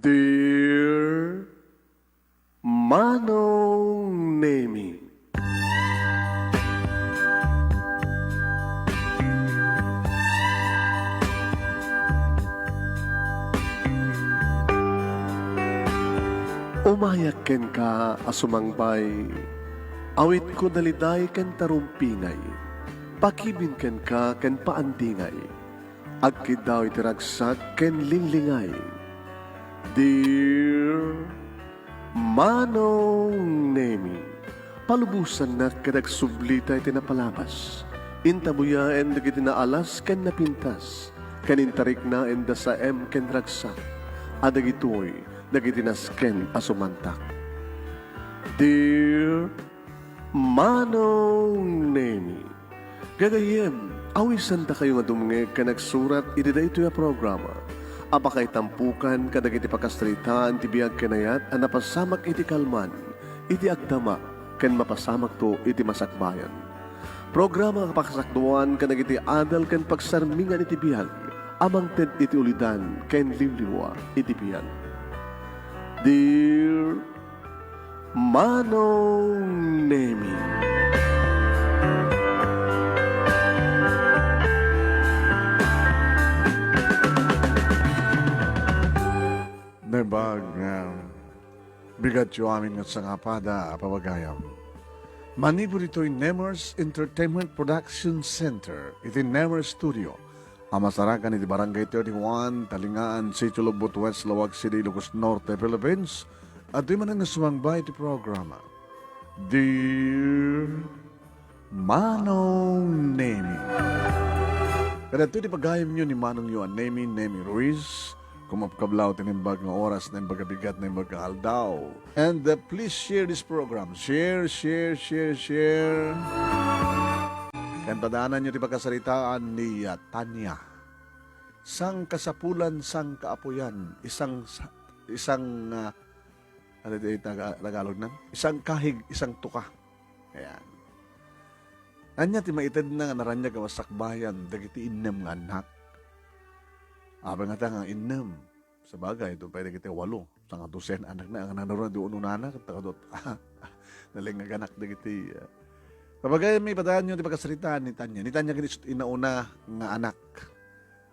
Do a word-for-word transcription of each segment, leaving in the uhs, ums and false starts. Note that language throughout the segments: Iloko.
Dear Manong Nemi. Umayak kenka a sumangbay, awitko daliday ken tarumpingay, pakibin kenka ken paandingay. Agkiddaw iti ragsak ken linglingay. Dear Manong Nemi, palubosannak ket agsublita iti napalabas. Intabuyaen dagiti naalas ken napintas, ken intariknaenda saem ken ragsak, a dagitoy dagiti nasken a sumantak. Dear Manong Nemi. Gagayyem, awisandakayo nga dumngeg ken agsurat iti daytoy a programa a pakaitampukan kadagiti pakasaritaan ti biag ken ayat a napasamak iti kalman, iti agdama, ken mapasamakto iti masakbayan. Programa a pakasakduan kadagiti adal ken pagsarmingan iti biag a mangted iti ulidan ken liwliwa iti biag. Dear Manong Nemi. Naimbag nga bigatyo amin nga sangapada a pabagayam. Manipud ditoy Nemers Entertainment Production Center, iti Nemers Studio, a masarakan iti Barangay thirty-one, Talingaan, Sitio Lobbot West, Laoag City, Ilocos Norte, Philippines, adtoy manen nga sumangbay iti programa. Dear Manong Nemi. Kadagitoy ti pagayamyo ni Manongyo a Nemi, Nemi Ruiz. Kumapkablaw ti naimbag nga oras, naimbag a bigat, naimbag a aldaw. And, uh, please share this program. Share, share, share, share. Ken padaananyo ti pakasaritaan ni, uh, Tanya. Sangkasapulan, sangkaapuyan, isang sa-, isang, ah, ano ti Taga-, Tagalog na? Isang kahig, isang tuka. Ayan. Ania ti maitedna nga naraniag a masakbayan dagiti innem nga annak? Apay ngata nga innem? Sabagay, adun pay dagiti walo. Sanga dosen anakna, nga nanurot di ununana, ket takadot. Nalingaganak dagiti, ah. Pabagaymi, padaanyo ti pakasaritaan ni Tanya. Ni Tanya ket isu ti inauna nga anak.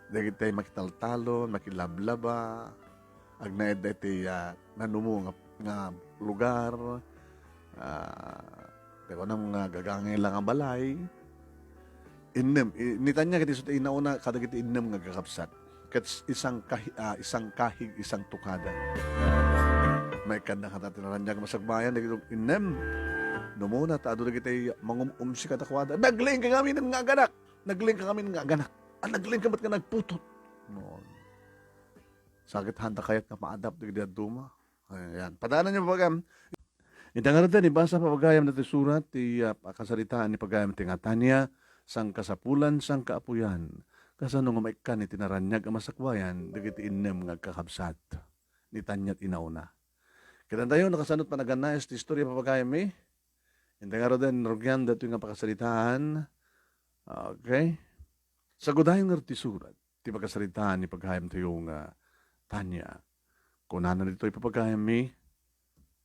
Dagiti makitaltalon, makilablaba, agnaed dagiti, ah, nanumo nga, nga lugar, ah, ti kunam nga gagangay la nga balay. Innem, i-, ni Tanya ket isu ti inauna kadagiti innem nga agkakabsat. Ket s-, isang kahi-, ah, isang kahig, isang tukada. Maikkanna kata ti naraniag masakbayan dagiti innem. Numona ta adu dagiti mangum-umsi kadakuada. Naglaingka ngamin nga aganak. Naglaingka ngamin nga aganak. Ah, naglaingka met nga nagputot. No. Sakit handa kayat nga maadap dagiti dadduma. Ayan. Padaananyo, pabagayam. Ita ngaruden, ibasa, pabagayam, datoy surat ti, ah, pakasaritaan ni pagayam ti nga Tanya, sangkasapulan, sangkaapuyan. Kasano nga maikkan iti naraniag a masakbayan dagiti innem nga agkakabsat ni Tanya ti inauna. Kitantayo, nakasano ti panagannaes ti istorya, pabagayam, eh? Ita ngaruden, rugian datoy nga pakasaritaan. Okay. Sagudayen ngarud ti surat ti pakasaritaan ni pagayamtayo nga Tanya. Kunana ditoy, pagayammi,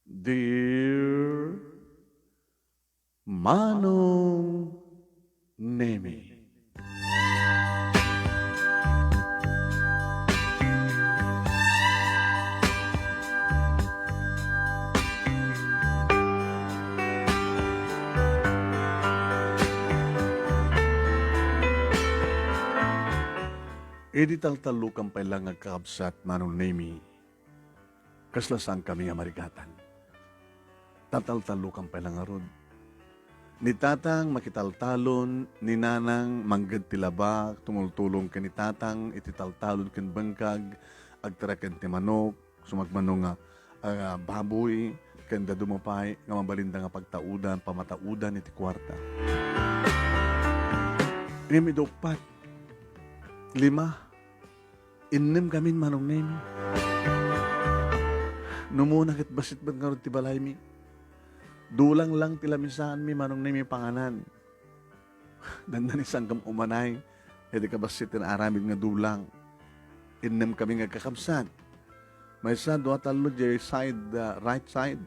Dear Manong Nemi. Idi taltallukam pay la nga agkakabsat, Manong Nemi, kasla saankami a marigatan. Tataltallukam pay la ngarud. Ni Tatang makitaltalon, ni Nanang mangged ti laba, tumultulong ken ni Tatang iti taltalon ken bengkag, agtaraken ti manok, sumagmano nga, ah, baboy, ken dadduma pay nga mabalinda nga pagtaudan, pamataudan iti kuarta. Ngem idi uppat, lima, innem kamin, Manong Nemi. Numona ket bassit met ngarud ti balaymi. Dulang lang ti lamisaanmi, Manong Nemi, panganan. Dandani sangkam umanay iti kabassit ti naaramid nga dulang. Innem kami nga agkakabsat. Maysa, dua, tallo, diay side, ah, right side.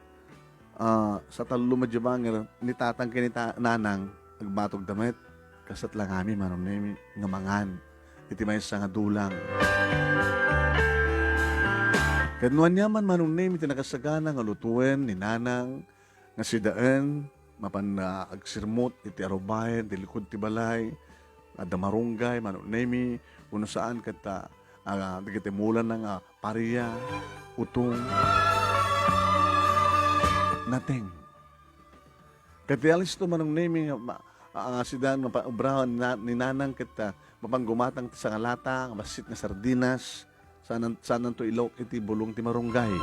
Ah, sa tallo met diay bangir, ni tatang ken ni ta-, nanang, agbatogda met. Kastoy la ngamin, Manong Nemi, nga mangan iti maysa nga dulang. Ket no ania man, Manong Nemi, ti nakasagana nga lutoen ni nanang, nga sidaen, mapan, ah, agsirmut iti arubayan, ti likud ti balay, adda marunggay, Manong Nemi, wenno saan ket, ah, ah, dagiti mulana nga paria, utong, nateng. Ket ti alisto, Manong Nemi, nga ma-, ah, sidaen nga pa-, obrahan na-, ni nanang ket, ah, mapan gumatang ti sangalata nga bassit nga sardinas, saanan-, saananto ilaok iti bulong ti marunggay.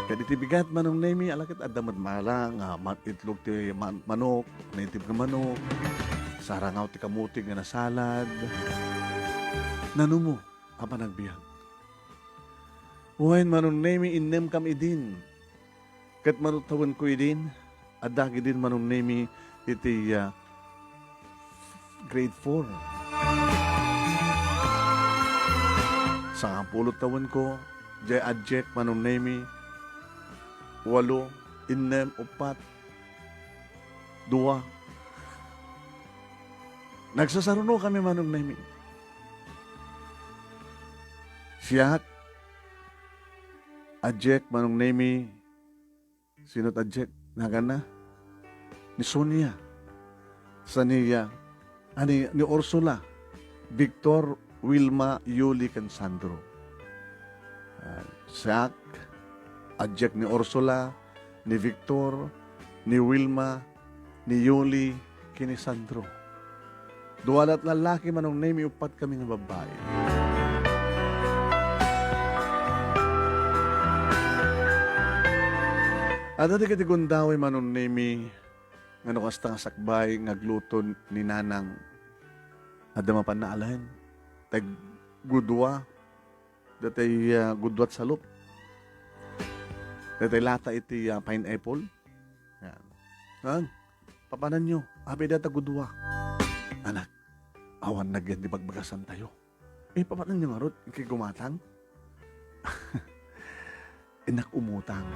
Ket iti bigat, Manong Nemi, ala ket adda met mala nga ma-, itlog ti man-, manok, native nga manok, sarangaw ti kamuti nga nasalad. Nanumo a panagbiag. Wen, Manong Nemi, innemkam idin. Ket manut tawenko idin, adda idin, Manong Nemi, iti, ah, grade four. Sangapulo tawenko, diay adiak, Manong Nemi, walo, innem, uppat, dua. Nagsasarunokami, Manong Nemi. Siak, adiak, Manong Nemi, sino ti adiak? Naganna? Ni Sonia. Saniya. Ani, ni Ursula. Victor, Wilma, Yuli, ken Sandro. Ah, siak, adiak ni Ursula, ni Victor, ni Wilma, ni Yuli, ken ni Sandro. Dua lat lallaki, Manong Nemi, uppat kami nga babbai. Adda dagiti gundaway, Manong Nemi, nga no kasta nga sakbay nga agluto ni nanang, adda mapan naalaen. Tay gudua, datay, ah, gudua ti salup. Datay lata iti, ah, pineapple. Yan. Ang, papananyo, apay dayta gudua. Anak, awan nagyan ti bagbagasantayo. Eh, papananyo ngarud, ket gumatang? Innak umutang.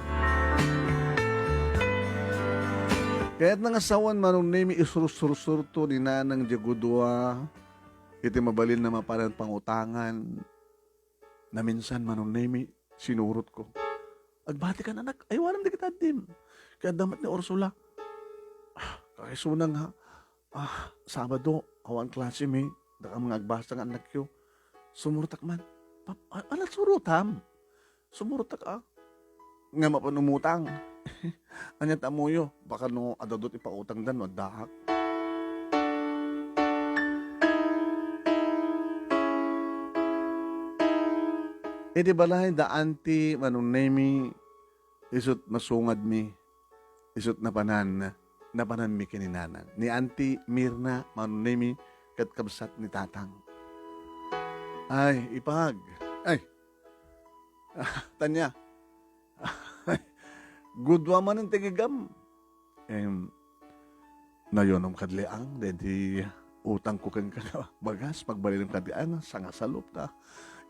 Kayatna nga sawen, Manong Nemi, isursursurto ni nanang diay gudua iti mabalin a mapanan pangutangan. Naminsan, Manong Nemi, sinurotko. Agbatikan, anak, aywanam dagiti addim. Ket adda met ni Ursula. Ah, kaisuna nga, ah, Sabado, awan klasemi. Dakam nga agbasa nga annakyo. Sumurtak man. Pap-, a-, ala surotam? Sumurtak, ah. Nga mapan umutang. Ania ti ammoyo? Baka no adda dut ipautangda no addaak. Iti balay da Auntie Manong Nemi, isut' masungadmi, isut' napanan, napananmi ken ni Nanang. Ni Auntie Mirna Manong Nemi ket kabsat ni Tatang. Ay, ipag. Ay. Tanya. Gudua manen ti gigam. Em, nayonom kad liang daydi utangko kenka nga bagas, pagbalinem kadi, ay, nga sangasalup ta.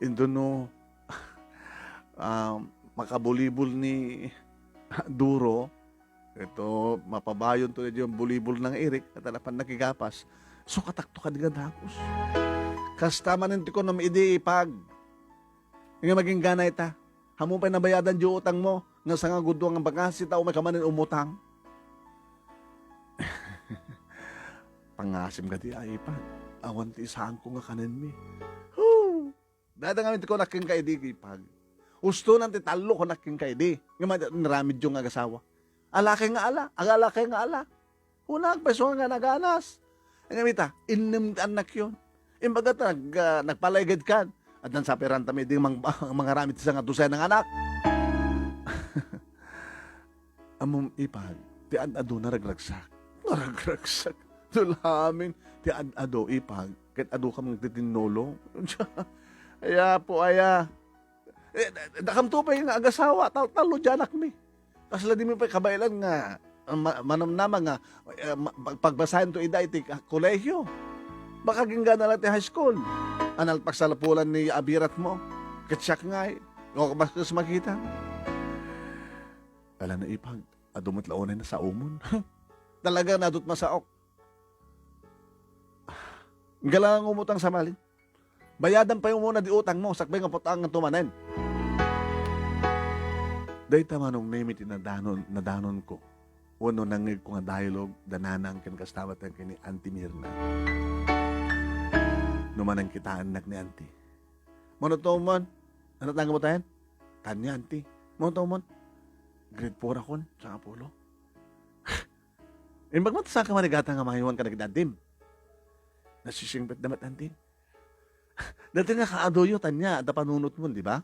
Inton no, ah, makabolibol ni Duro, ito, mapabayonto daydi bolibol nga irik, ket napan nakigapas. Sukatakto kadi nga dagus. Kasta manen ti kunam idi, ipag. Nga maginggana ita. Ammom pay nabayadan diay utangmo, nga sangagudua nga bagas, ita umay ka manen umutang. Pangasim kadi, ay, ipag. Awan ti isaanko nga kanenmi. Hu! Dayta ngamin ti kunak kenka idi, ipag. Ustonan ti tallo kunak kenka idi. Nga ma-, naramidyo nga agasawa. Alakay nga ala, agalakay nga ala. Una, agpayso nga naganas. Ngem ita, innem ti annakyon. Imbagata, nag-, ah, nagpalaygedkan. Addan sapay rantami idi mang-, mangaramid ti sangadusena nga anak. Ammom, ipag, ti ad-adu naragragsak. Naragragsak. Dulamin, ti ad-adu, ipag, ket adu kam nagtitinnulo. Ay, Apo, aya. Eh, da-, dakamto pay nga agasawa, tal-, tallo diay anakmi. Kasla dimi pay kabaelan nga, ah, ma-, manamnama nga, eh, ma-, pag-, pagbasaento ida iti ka-, kolehiyo. Baka ginggana la ti high school. Anal pagsalapulan ni abiratmo. Ket siak ngay, no, baskes makita. Ala na, ipag, adu met la unay nasaomon. Talaga, nadut masaok. Galang umutang sa malin. Bayadan pay umuna di utang mo, sakbay nga putang nga tumanen. Dayta Manong Nemi ti nadanon, nadanon ko. Wenno nangngeg ko nga dialogue da nanang ken kasta met ken ni Auntie Mirna. No manang kitaennak ni Auntie. Mano to man? Ano tangga mo tayan? Tanya, Auntie. Mano to man? Grade four akon, sangapulo. Imbag mo, saan ka manigatan nga mangiwan ka dagiti addim? Nasisingpet da met, Auntie. Dati nga kaaduyo, tanya, adda panunot mo, di ba?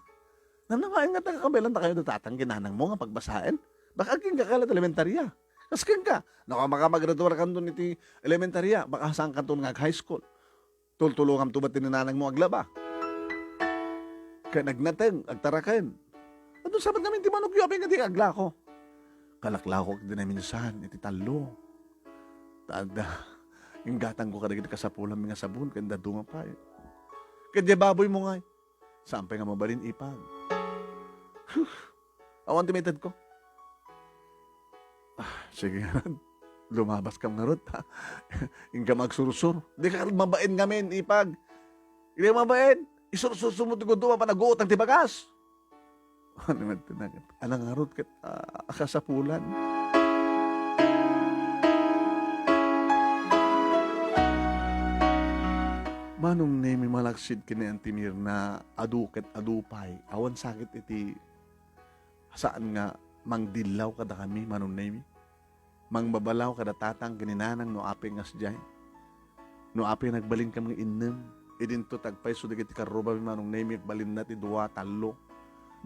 Namnamaen nga taga kabaelan ta kayo da tatang kinanang mo nga pagbasaen. Baka aging ka kalat elementarya. Kas ken ka, no, maka magraduar kanton iti elementarya, baka saan kanton nga high school. Tultulongam to bat ti nanang mo aglaba. Ken agnateng, agtaraken. Adun sabat ngamin ti manokyo, apay nga di aglako. Kalaklako ket dinaminsan iti tallo. Ta adda, inggatangko kadagiti kasapulanmi nga sabon, ken dadduma pay. Ket diay baboy mo ngay. Saan pay nga mabalin, ipag. Awan ti maitedko. Ah, sige ngarud. Lumabaskam ngarud, ha? Inka magsursur. Di ka mabain ngamin, ipag. Di ka mabain. Isursursurmo ti guduma, panaguutang ti bagas. Ano man tinagat? Alang ngarud ket, ah, kasapulan. Manong Nemi, malaksid ken ni Auntie Mirna, adu ket adu pay. Awan sakit iti saan nga mangdillaw kadakami, Manong Nemi. Mangbabalaw kada tatang ken ni nanang no apay nga sdiay. No apay nagbalinkam nga innem, idinto ti agpayso dagiti karrubami, Manong Nemi, agbalinna ti dua, tallo.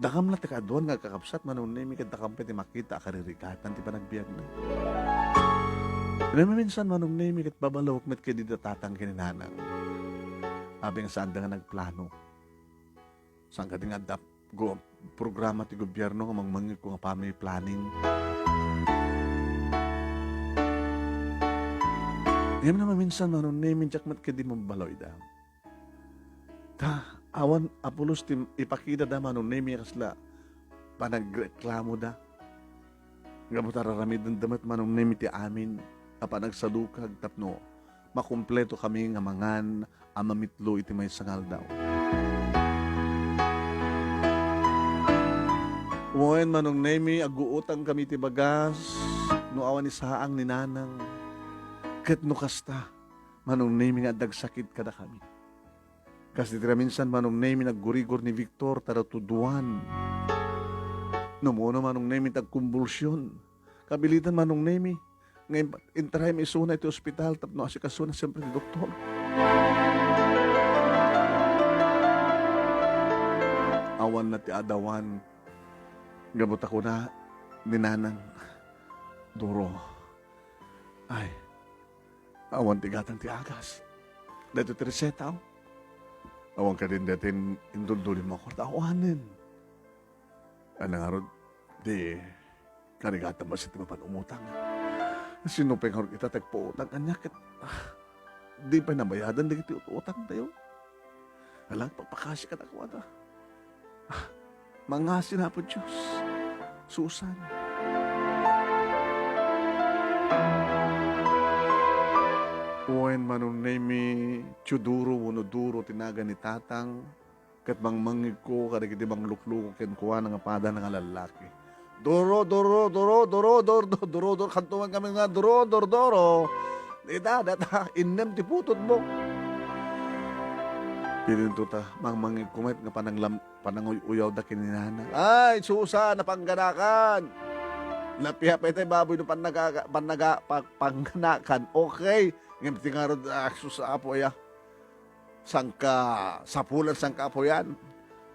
Dakam la ti kaaduan nga agkakabsat, Manong Nemi, ket dakam pay ti makita a karirikatan ti panagbiagna. Ket maminsan, Manong Nemi, ket babalawek met kadi da tatang ken ni nanang. Apay nga saanda nga nagplano. Saan kadi nga adda go-, programa ti gobierno nga mangmangngegko nga family planning? Ngem no maminsan, Manong Nemi, diak met kadi mabaloy da. Ta, awan a pulos ti ipakita da, Manong Nemi, kasla panagreklamo da. Gapu ta raramiden da met, Manong Nemi, ti amin a panagsadukag tapno makumpleto kami nga mangan a mamitlo iti maysa nga aldaw. Wen, Manong Nemi, aguutang kami ti bagas no awan isaang ni nanang. Ket no kasta, Manong Nemi, nga adda agsakit kadakami. Kas dita minsan, Manong Nemi, naggurigor ni Victor ta natuduan. Numuno, Manong Nemi, ti agkumbulsion. Kabilitan, Manong Nemi, nga imp-, intrayem isuna iti ospital tapno asikasona siempre ti doktor. Awan na ti adawan. Gapu ta kuna ni nanang, "Duro, ay, awan ti gatang ti agas. Daytoy ti reseta, oh. Awan kadin daytoy in-, induldulim a kuarta. Awanen." Ania ngarud, di karigatan met ti mapan umutang. Sino pay ngarud ita ti agpautang kaniak ket, ah, di pay nabayadan dagiti ut-utangtayo? Ala, agpapakasi kadakuada. Ah, mangngasi, Apo Dios. Susan. Wen, Manong Nemi, Teodoro wenno Duro ti nagan ni tatang, ket mangmangngegko kadagiti manglukluko kenkuana nga padana nga lallaki. "Duro, Duro, Duro, Duro, Duro, Duro, Duro, Duro, kanto man kami nga Duro, Duro, Duro. Dita, data, innem ti putotmo." Idinto ta, mangmangngegko met nga pananglam-, pananguy-uyawda ken ni nanang. Ay, Susan, napangganakan! Napia pay tay baboy no pannaga-, pannaga-, pa-, pangganakan. Okay. Ngem ti ngarud, ah, sus, Apo, aya. Sangka sapulan, sangka apuyan.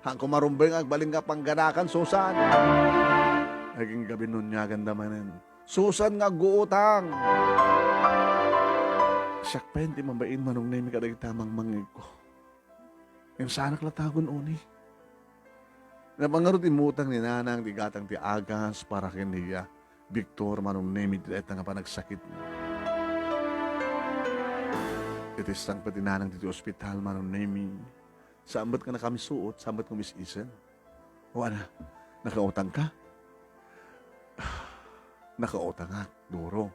Haanko marumbeng nga agbalin nga pangganakan, Susan. Agingga binuniaganda manen, Susan nga agguutang. Siak pay ti mabain, Manong Nemi, kadagita mangmangngegko. Ngem saanak la tagon, uni. Napan ngarud, immutang ni nanang ti gatang ti agas para ken ni Victor, Manong Nemi, ti dayta nga panagsakit. Iti sangpet ni nanang ditoy ospital, Manong Nemi, Saan met nga nakamisuot, saan met nga mis-isen. O ana, nakautangka? Nakautangak, Doro.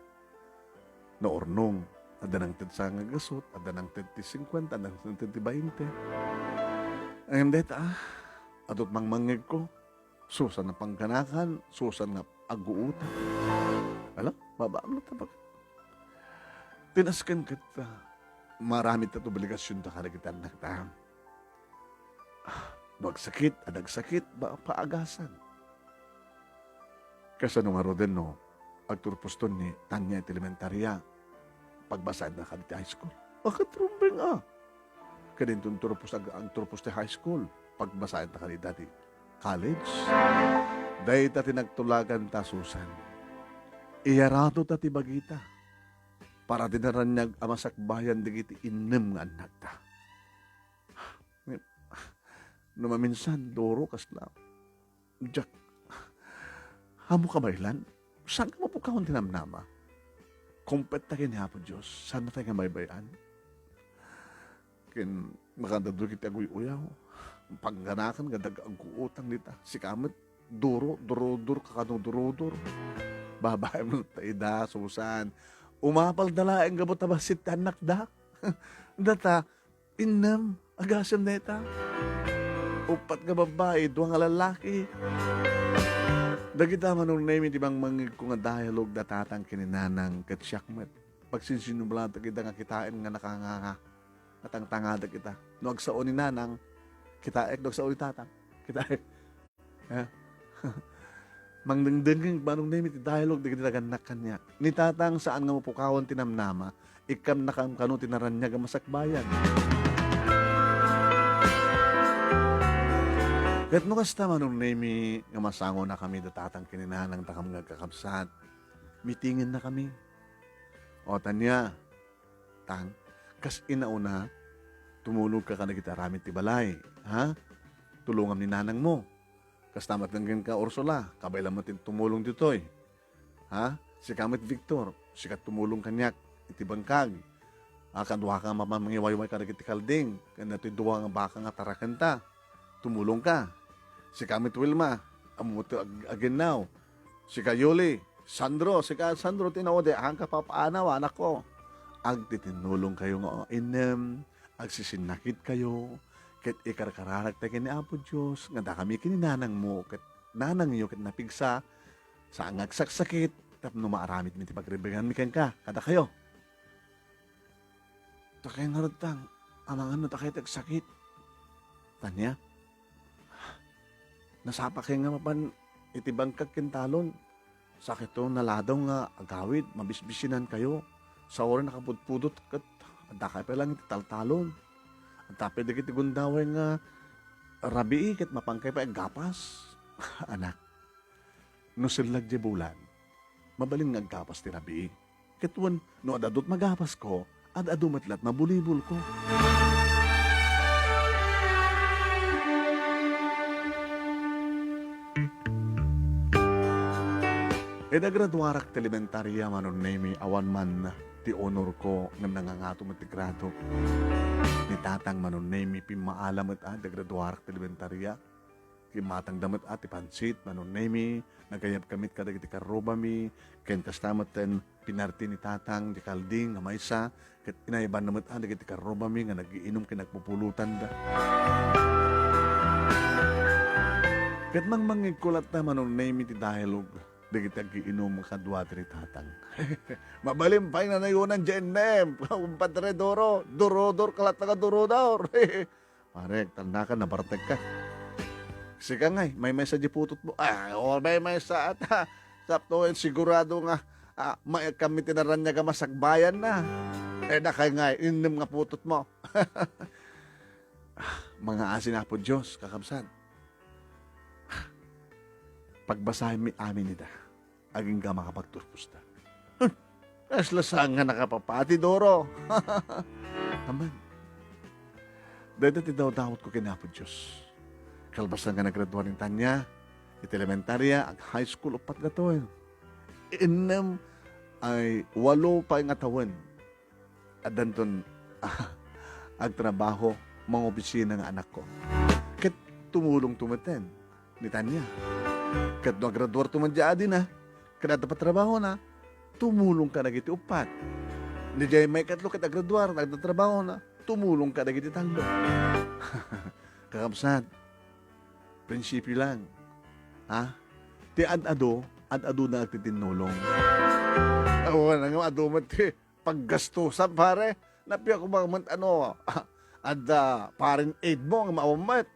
Naurnong, adda nangted sanga nga gasut, adda nangted ti singkuenta, adda nangted ti bainte. Ngem dayta, ah, adut mangmangngegko. Susan a pangganakan, susan nga agguutang. Ala, babaam na tabak. Tinasken ket, ah, maaramid ta obligasionta kadagiti annakta. Ah, no agsakit, adda agsakit, ba, paagasan. Kasano ngaruden no agturposton ni Tanya iti elementaria, pagbasaenna kadagiti high school? Akat rumbeng a. Kadinton turpos ag-, agturpos ti high school, pagbasaenna kadagiti college. Dayta ti nagtulaganta, Susan. Iyarado ta ti bagita para dinaraniag a masakbayan dagiti innem nga annakta. No maminsan, Doro, kasla, Jack, amo kabaylan? Saan ka mapukawan ti namnama? Kumpet ta ken ni Apo Dios, saan na tayo nga baybay-an? Ken makadadul iti aguy-uyaw, pangganakan nga dag-, agguutang dita. Sika met, duro, durodor, kakano durodor. Babaem ta ida, Susan. Umapal da laeng gapu ta bassit ti annakda. Data, Innem, agasem dayta. Uppat nga babbai, dua nga lallaki. Dagita, Manong Nemi, ti mangmangngegko nga dialogue da tatang ken ni nanang ket siak met. Pagsinsinubla dagita nga kitaen nga nakanganga, nga tangtangadak ita. No agsao ni nanang, kitaek, no agsao ni tatang, kitaek. Ha? Mangdengdengngeg, Manong Nemi, ti dialogue dagiti nagannak kaniak. Ni tatang, saan nga mapukawan ti namnama, ikkannakam kano ti naraniag a masakbayan. Ket no kasta, Manong Nemi, nga masangonakami da tatang ken ni nanang, dakam nga agkakabsat, mitingen nakami. O, Tanya, Tang, kas inauna, tumulongka kadagiti aramid ti balay, ha? Tulongam ni nanangmo. Kasta met kenka, Ursula, kabaylam met ti tumulong ditoy. Ha? Sika met, Victor, sika tumulong kaniak iti bangkag. A, kaduaka nga mangiwayway kadagiti kalding, ken datoy dua nga baka nga tarakenta. Tumulongka. Sika met, Wilma, ammo ti ag-, aginnaw. Sika, Yuli, Sandro, sika, Sandro, ti naudi, haan ka papaanaw, anakko. Agtitinnulongkayo nga innem, agsisinnakitkayo, ket ikarkararagta ken ni Apo Dios nga dakami ken ni nanangmo ket nanangyo ket napigsa, saan nga agsaksakit tapno maaramidmi ti pagrebenganmi kenka, kadakayo. Dakay ngarud, Tang, amangan no dakay ti agsakit. Tanya, nasapakayo nga mapan iti bangkag ken talon. Sakitto, naladaw nga agawid, mabisbisinankayo. Sa uray nakapudpudot ket addakayo pay laeng iti taltalon. Adda pay dagiti gundaway nga rabii ket mapankayo pay aggapas. Anak, no sellag diay bulan, mabalin nga aggapas ti rabii. Ket wen, no ad-adu ti magapasko, ad-adu met laeng ti mabolibol ko. Idi agraduarak ti elementaria, Manong Nemi, awan man ti honor ko ngem nangangato met ti grado. Ni tatang, Manong Nemi, pimmaala met a idi agraduarak ti elementaria. Kimmatangda met a ti pansit, Manong Nemi, nagayab kami kadagiti karrubami, ken kasta met ti pinarti ni tatang, di kalding nga maysa, ket inaybanna met a dagiti karrubami nga nagiinum ken nagpupulotanda. Ket mangmangngegko latta, Manong Nemi, ti dialogue dagiti agiinum kadua ti tatang. Mabalin pay nanayonan diay innem, Padre Doro, durodor ka latta nga durodor. Pare, tandaka, nabartek ka. Sika ngay, maymaysa di putotmo. Ay, o, maymaysa ata. Sapno, sigurado nga, ah, maikam iti naraniag a masakbayan na. Eh, dakay ngay, innem nga putotmo. Mga asi ni Apo Dios, kakabsat. Pagbasaenmi amin ida. Agingga makapagturposta. Hmm, kasla saan nga nakapapati, Doro. Amen. Dayta ti dawdawatko ken Apo Dios. Kalpasan nga nagradua ni Tanya, iti elementaria, ag-high school, uppat gatoy. Innem ay walo pay nga tawen. Addanton, ah, agtrabaho, mangopisina nga anakko. Ket tumulongto metten ni Tania. Ket no agraduarto man diay adina, ket adda patrabahona, tumulongka dagiti uppat. Ni diay maikatlo ket agraduar, adda trabahona, tumulongka dagiti tallo. Kakabsat, prinsipio lang. Ha? Ti ad-adu, ad-aduna agtitinnulong. Awan nga adu met ti paggastusan, pare. Nappiak koma met, ano, adda parent aid mo nga maawan met.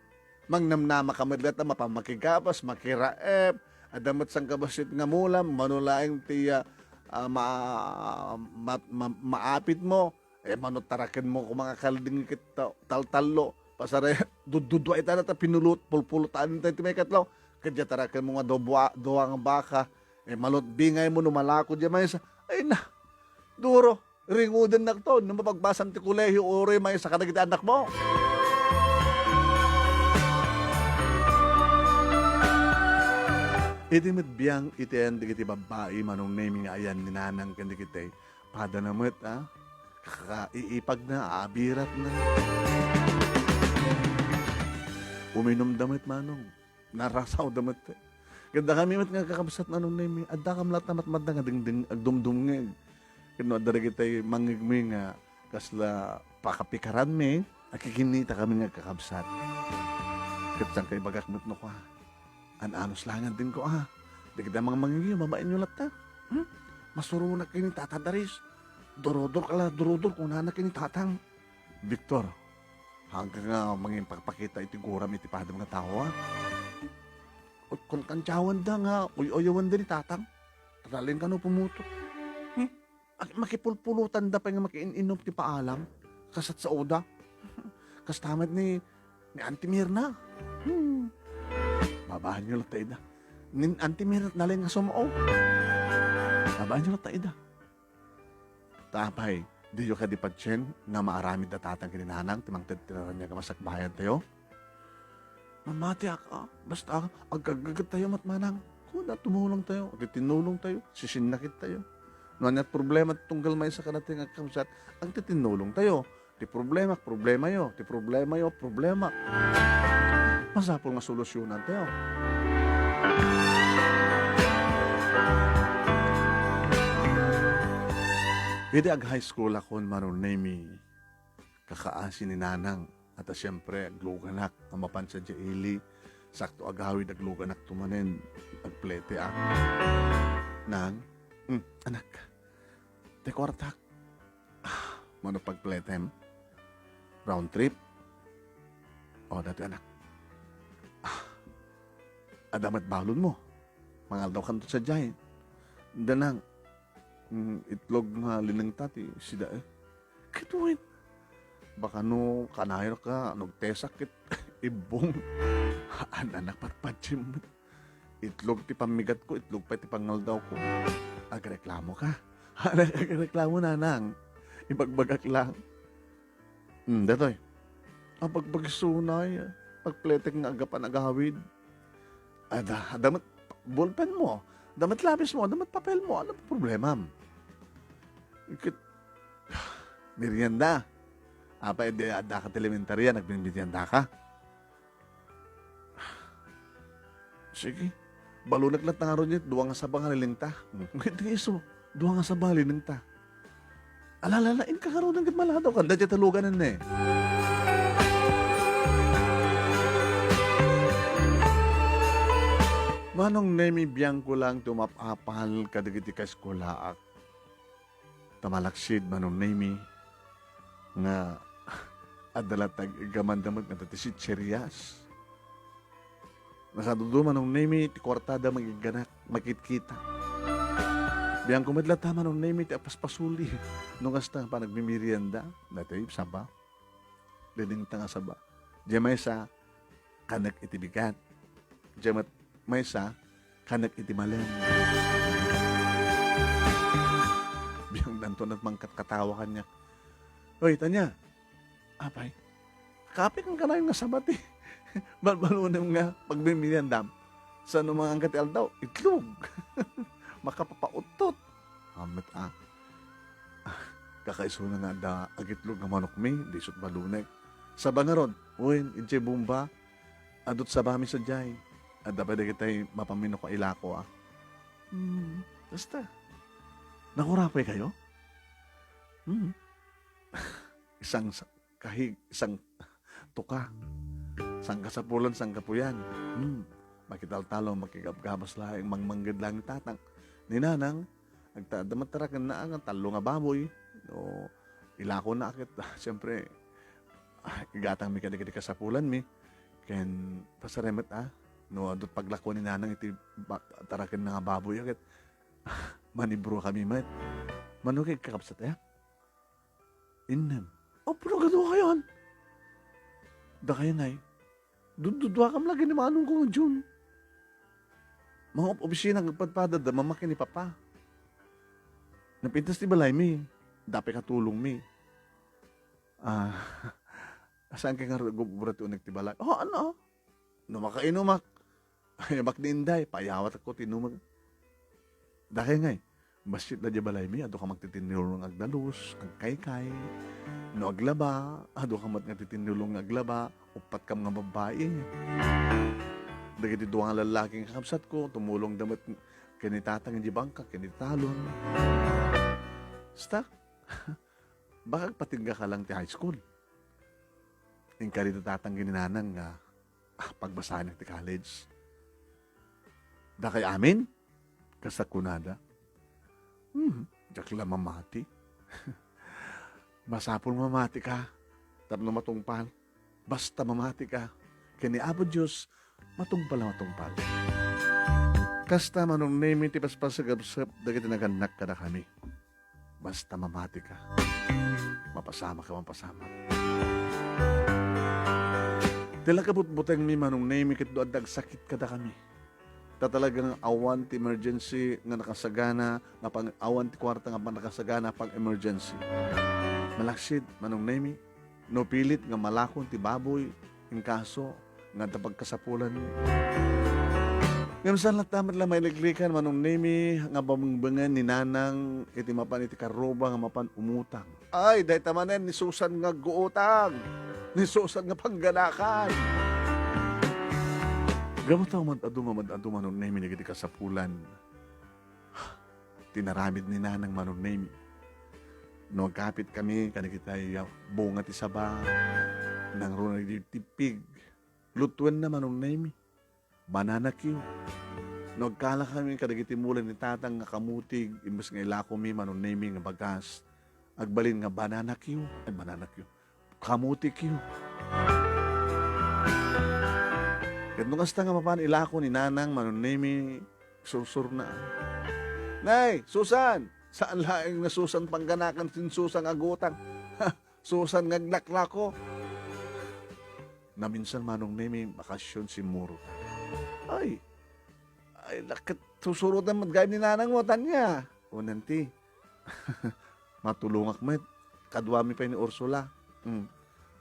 Mangnamnama ka met latta, mapan makigabas, makiraep. Adda met sangkabassit nga mulam, mano laeng ti, ah, ah, ma-, ma-, ma-, maapit mo. Eh, mano taraken mo koma nga kalding ket ta-, taltallo. Pasara, dududua ita na ta pinulut, pulpulutan ta iti maikatlo. Ket diay taraken mo nga dua, dua nga baka. Eh, malutbingay mo no malako diay maysa. Ay na, duro. Ringudennak to no mapagbasam ti kolehio uray maysa kadagiti annakmo. Idi met biang iti ayan dagiti babbai, Manong Nemi, nga ayan ni Nanang ken dagiti padana met, a, kaiipagna, aabiratna. Uminumda met, Manong. Narasawda met. Ket dakami met nga kakabsat, Manong Nemi, addakam latta matmatda nga dingding-, agdumdumngeg. Ket no adda dagiti mangngegmi nga kasla pakapikaranmi, akikinnitakami nga kakabsat. Ket saan ka ibagak met no kua, an-anos langen din ko, a. Dagiti mangngegyo, babaenyo latta. Hmm? Masuronak ken ni Tata Daris. Durodor ka la, durodor, kunana ken ni Tatang. Victor, haanka nga mangipakpakita iti guram iti padam nga tao, a? Kunkantiawanda nga uy-uyawanda ni Tatang. Talaling kano pumutok. Hmm? Ak-, makipulpulotanda pay nga makiin-inom ti paalam. Kasat saoda. Kasta met ni, ni Auntie Mirna. Hmm. Babaenyo latta ida. Ni Auntie Mirna, nalay nga sumao. Babaenyo latta ida. Ta apay, diyo kadi patien nga maaramid a tatang ken ni nanang ti mangted ti naraniag a masakbayan tayo? Mamati ak, a, basta agkaggaget tayo met manang. Kuna, tumulong tayo, agtitinnulong tayo, sisinnakit tayo. No ania ti problema ti tunggal maysa kadatayo nga kakabsat, agtitinnulong tayo. Ti problema, problemayo. Ti problemayo, problema. Masapul nga solusyonan tayo. Idi ag-high school akon, Manong Nemi, kakaasi ni Nanang. At, a, siyempre, agluganak a mapan sadiay ili. Sakto agawid, agluganakto manen. Agplete ak. Nang, "Hmm, anak, ti kuartak." "Ah, mano pagpletem? Round trip?" "O, datoy, anak." "Ah, adda met balonmo. Mangaldawkanto sadiay." "Danang, mm, itlog nga linengta ti sida, e." "Ket wen? Baka no kanayo ka, nagtesak ket ibbong." "Haan, anak, patpatiem met. Itlog ti pammigatko, itlog pay ti pangaldawko." "Agreklamo ka?" "Haan, agreklamo, nanang. Ibagbagak lang." "Hmm, datoy. Abagbagak unay, pagpletek nga agapan agawid." "Adda, adda met ballpenmo, adda met lapismo, adda met papelmo, ano problemam?" "Ket, merienda. Apay, idi addaka ti elementaria, nagmemeriendaka?" "Sige. Balonek latta ngarud, dua nga saba nga linengta." "Ket ti isu, dua nga saba nga linengta." "Ala, ala, ala, inka ngaruden ket maladaw kan dayta ti luganan ne." Manong Nemi, biangko lang ti umap-apal kadagiti kaeskulaak. Ta malaksid, Manong Nemi, nga adda latta ag-, aggamanda met nga adda ti sitserias. Nakadudo, Manong Nemi, ti kuartada mangigganak, makitkita. Biangko met latta, Manong Nemi, ti agpaspasuli no kasta panagmemerienda. Datoy, saba. Linengta nga saba. Diay maysa, kanek iti bigat. Diay met maysa, kanek iti malem. Biangdanto met mangkatkatawa kaniak. "Oy, Tania, apay, kapikan kanayon nga saba ti balbalonem nga pagmemeriendam? Saan no mangangka ti aldaw? Itlog. Makapapauttot." Amet a. Kakaisuna nga adda agitlog nga manokmi, di isut balonek. Saba ngarud, wen, idiay bomba, adut sabami sadiay. Adda pay dagitay mapanmi no kailako, a. Hmm, basta. Nakurapoy kayo? Hmm. Isang sa-, kahig, isang tuka. Sangkasapulan, sangkapuyan. Hmm. Makitaltalo, makigabgabas laeng, mangmangged laeng ni tatang. Ni nanang, agta-, adda met tarakenna nga tallo nga baboy. No, ilako na ket, siyempre, ah, igatangmi kadagiti kasapulanmi. Ken pasarem met, a, no, adut paglako ni nanang iti ba-, tarakenna nga baboy, a, ket manibro kami met. Mano kay kakabsat, a? Innem. Apno kadukayon? Dakayo ngay. Dudduduakam lagi ni manong ko nga Jun. Mga op-, opisina nga padpada, da mamaki ni Papa. Napintas ti balaymi. Dapay katulongmi. Ah, saan kay nga gubra ti unik ti balay? Oh, ano? No makainumak. Ay, amak ni Inday, paayawatakko ti inumem. Dakay ngay, bassit da diay balaymi, adu kam agtitinnulong nga agdalus, agkaykay. No aglaba, adu kam met nga agtitinnulong nga aglaba, uppat kam nga babbai. Dagiti dua nga lallaki nga kakabsatko, tumulongda met ken ni tatang idiay bangka, ken iti talon. Basta, baka agpatingga ka lang ti high school. Inkari ti tatang ken ni nanang nga, ah, pagbasanak ti college. Dakay amin? Kasta kunada. Hmm, diak la mamati. Masapul mamati ka, tapno matungpal. Basta mamati ka, ken ni Apo Dios, matungpal a matungpal. Kasta, Manong Nemi, ti paspasagabsab dagiti nagannak kadakami. Basta mamati ka. Mapasamak ka, mapasamak. Ti la kabutbutengmi, Manong Nemi, ket no adda agsakit kadakami. Ta talaga nga awan ti emergency nga nakasagana, nga pang-, awan ti kuarta nga pang-, nakasagana pang-emergency. Malaksid, Manong Nemi, no pilit nga malakon ti baboy, inkaso, nga adda pagkasapulan. Ngem saan latta met la mailiklikan, Manong Nemi, nga babengbengen ni Nanang iti mapan iti karruba nga mapan umutang. Ay, dayta manen ni Susan nga agguutang. Ni Susan nga pangganakan. Gapu ta umad-adu nga umad-adu, Manong Nemi, dagiti kasapulan. Ti naramid ni Nanang, Manong Nemi. No agkapit kami, kadagitay bunga ti saba, nangruna iti tippig. Lutuenna, Manong Nemi. Banana cue. No agkala kami kadagiti mula ni Tatang nga kamutig, imbes nga ilakomi, Manong Nemi, nga bagas, agbalin nga banana cue. Ay, banana cue. Kamuti cue. Ket no kasta nga mapan ilako ni Nanang, Manong Nemi, sursurna. Nay, Susan! Saan laeng na Susan pangganakan ken Susan nga agutang. Susan nga aglaklako. Naminsan, Manong Nemi, bakasyon, simmurot. Ay, ay, naket, susurotan met gayam ni Nanang mo, tania. O, nanti. Matulongak met. Kaduami pay ni Ursula. Hmm.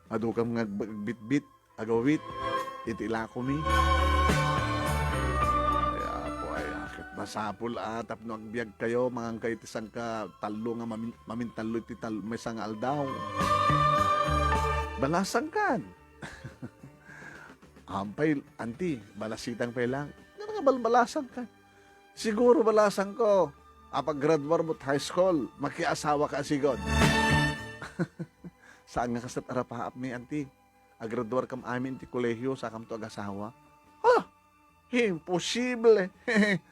Adukam nga agbitbit, agawit iti ilakomi. Ay, Apo, ay, aket masapul a tapno agbiag kayo, mangan kayo ti sangka tallo nga mamin-, mamintallo iti tal-, maysa nga aldaw. Balasangkan. Ampay, anti, balasitang pay lang. Ngano nga balbalasangkan? Siguro balasangko, apaggraduar mo't high school, makiasawa ka sigud. Saan nga kasat arapaap ni anti? Agraduar kam amin ti kolehiyo, sakamto agasawa? Ha? Imposible!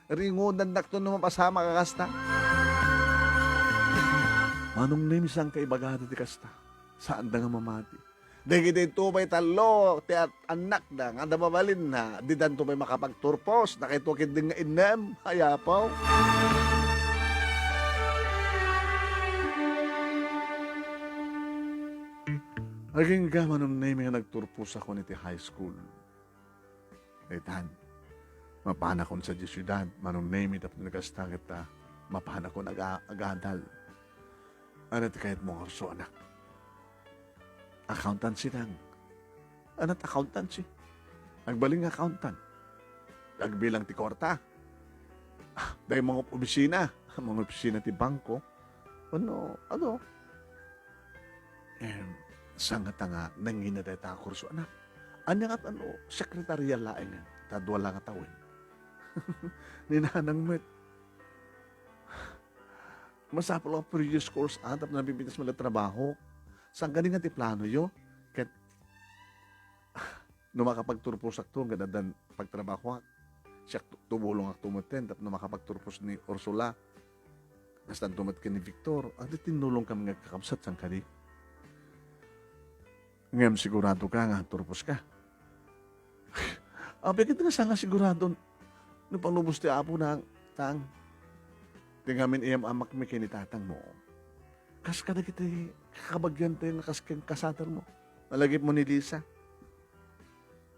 Ringudan dakto no mapasamak a kasta. Manong Nemi, saan ka ibagada ti kasta? Saan da nga mamati? Dagiti tubay tallo ti at-, annakda nga adda mabalinna, didanto pay makapagturpos, dagitoy ketdi nga innem, ay Apo. Agingga, Manong Nemi, nga nagturpos ako iti high school. Itan, mapanakon sadiay siudad, Manong Nemi, tapno kasta ket, ah, mapanakon aga-, agadal. Ania ti kayatmo nga kurso, anak? Accountancy lang. Ania ti accountancy? Agbalin nga accountant. Agbilang ti kuarta. Ah, dagiti mangop-opisina. Mangop-opisina ti bangko. Wenno, adu. Em, Saan ngata nga nangina dayta a kurso, anak? Ania ngata no sekretarial laeng ta dua la nga tawen? Ni nanang met. Masapul a four years course, ah, tapno nabibitas met la trabaho. Saan kadi nga ti planoyo? Ket no makapagturposakto, ket addan pagtrabahoak. Siak tu-, tumulongakto metten tapno makapagturpos ni Ursula. Kastanto met ken ni Victor. Adi, tinnulongkami nga agkakabsat, saan kadi? Ngem sigurado ka nga agturpos ka? Apay ket nga saan nga sigurado no panubos ti Apo, Nang, Tang? Ti ngamin iyam-amakmi ken ni tatangmo. Kas kadagiti kakabagiantayo nga kas ken kasatermo. Nalagipmo ni Lisa,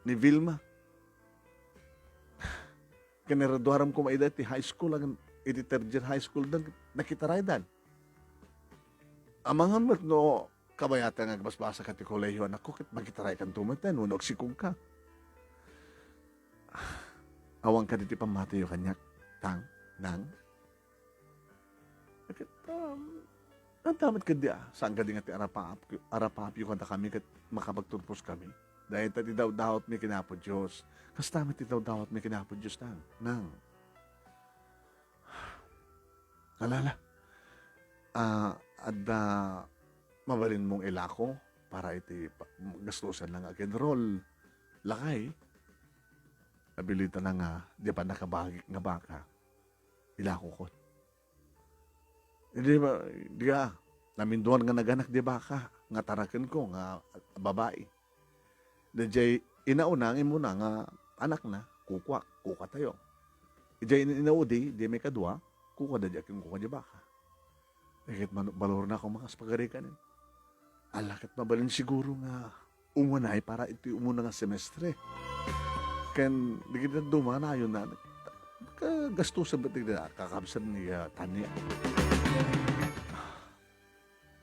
ni Vilma. Kinaraduaram koma ida iti high school, ngem iti third year high school dan, nakitaraydan. Amangan met no kabayatan nga agbasbasak ti kolehiyo, anakko, ket makitaraykanto met, wenno agsikogka. Awan kadi ti pammatiyo kaniak, Tang, Nang? Ket, um, adda met kadi, ah, saan kadi nga ti arapaap-, arapaapyo kadakami ket makapagturposkami? Dayta ti dawdawatmi ken Apo Dios. Kasta met ti dawdawatmi ken Apo Dios, Nang, Nang. Alala, ah, adda mabalinmong ilako para iti pa-, gastusan nga ag-enroll, lakay? Abilita na nga, di pa nakabagik nga baka. Ilakokon. Idi ba, di ka, naminduan nga naganak di baka, nga tarakenko nga babai. Daydiay inauna nga immuna nga anakna, kukuak, kukatayo. Idiay in-, inaudi, di may kadua, kuka daydiay ken kuka di baka. Ket man-, balornakon nga kas pagarikan. Ala, ket mabalin siguro nga umunay para iti umuna nga semestre. Ken dagiti dadduma, nayon na, ka-, gastusen met dagiti kakabsat ni, ah, Tania.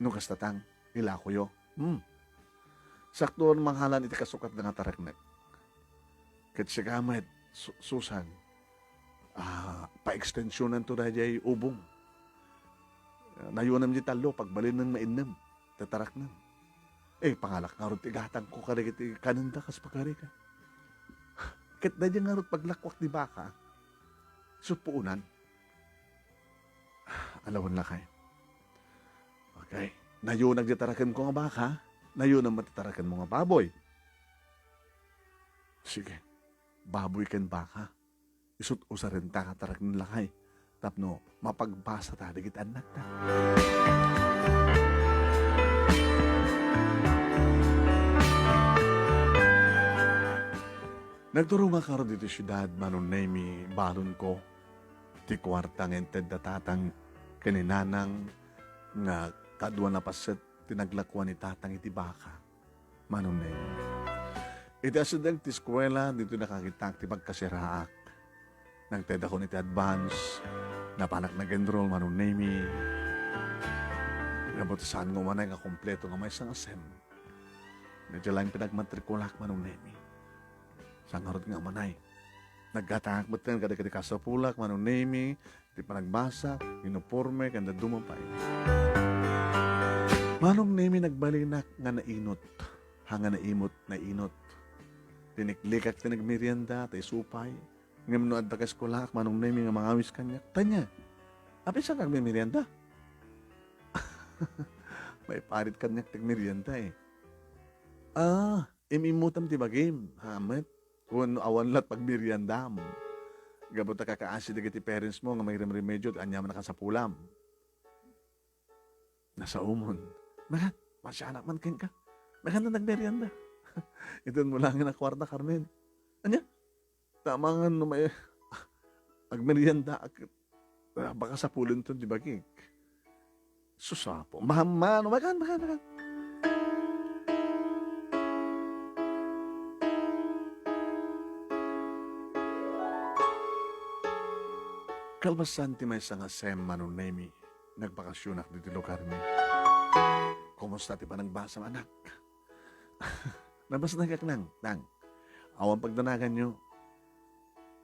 No kasta, Tang, ilakoyo. Hmm. Sakto a mangalan iti kasukatda nga tareknek. Ket sika met, Su-, Susan, ah, paekstensionanto daydiay ubong. Nayunem di tallo, pagbalinen nga innem, tataraknem. Eh, pangalak ngarud ti gatangko kadagiti kanenda kas pagarikan. Ket daydiay ngarud paglakuak ti baka, isu puonan. Alawen lakay. Okay. Nayunak di tarakenko nga baka, nayunak met ti tarakenmo nga baboy. Sige. Baboy ken baka. Isut' usarenta nga taraken lakay. Tapno mapagbasata dagiti annakta. Nagturongak ngarud iti siudad, Manong Nemy, balonko. Ti kuarta nga inted da tatang ken ni nanang nga kadua a paset ti naglakuan ni tatang iti baka, Manong Nemy. Iti asideg ti eskuela, ditoy nakakitak ti pagkasiraak. Nagtedakon iti advance, napanak nag-enroll, Manong Nemy. Ngem saan nga umanay nga kompleto nga maysa nga sem. Daydiay laeng pinagmatrikulak, Manong Nemy. Saan ngarud nga umanay? Naggatangak metten kadagiti kasapulak, Manong Nemy, ti panagbasa, uniporme, ken dadduma pay. Manong Nemy, nagbalinak nga nainut. Ha, nga naimut, nainut. Tiniklikak ti nagmerienda, ti supay. Ngem no adda ka eskulaak, Manong Nemy, nga mangawis kaniak, Tania, apay saan ka agmemerienda? Maiparit kaniak ti agmerienda, eh. Ah, im-immutam ti bagim, ha, met? Wenno awan la't pagmeriendam? Gapu ta kakaasi dagiti parents mo nga mangiremremedyo ti aniaman a kasapulam. Nasaomon. Megan, masianak man kenka. Megan, nagmerienda. Itunmo laeng a kuarta, Carmen. Ania? Tama nga no may agmerienda, ag-, ah, baka sapulenton ti bagik. Sus, Apo. Mahamano, makan, makan, makan. Kalpasan ti maysa nga sem, Manong Nemy, nagbakasionak ditoy lugarmi. Kumusta ti panagbasam, anak? Nabasnagak, Nang, Nang. Awan pagdanaganyo.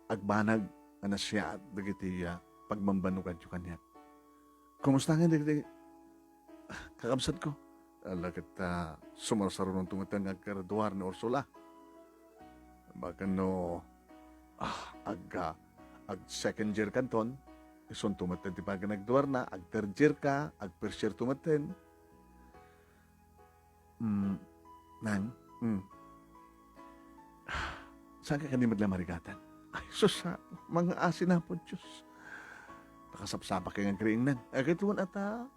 Agbanag nga nasiaat dagiti, ah, pagbambannoganyo kaniak. Kumusta nga dagiti, ah, kakabsatko? Ala ket, ah, sumarsaruno metten nga aggraduar ni Ursula. Baken no, ah, ag, ah, ag second year kanton, isunto metten ti paggraduarna, ag third year ka, ag first year to metten. Mm, Nang, mm. Saan ka kadi met la marigatan? Ay, sus, ah, mangngaasi na po, Diyos. Pakasapsapa kay nga agriing, Nang. Agay tuwan ata.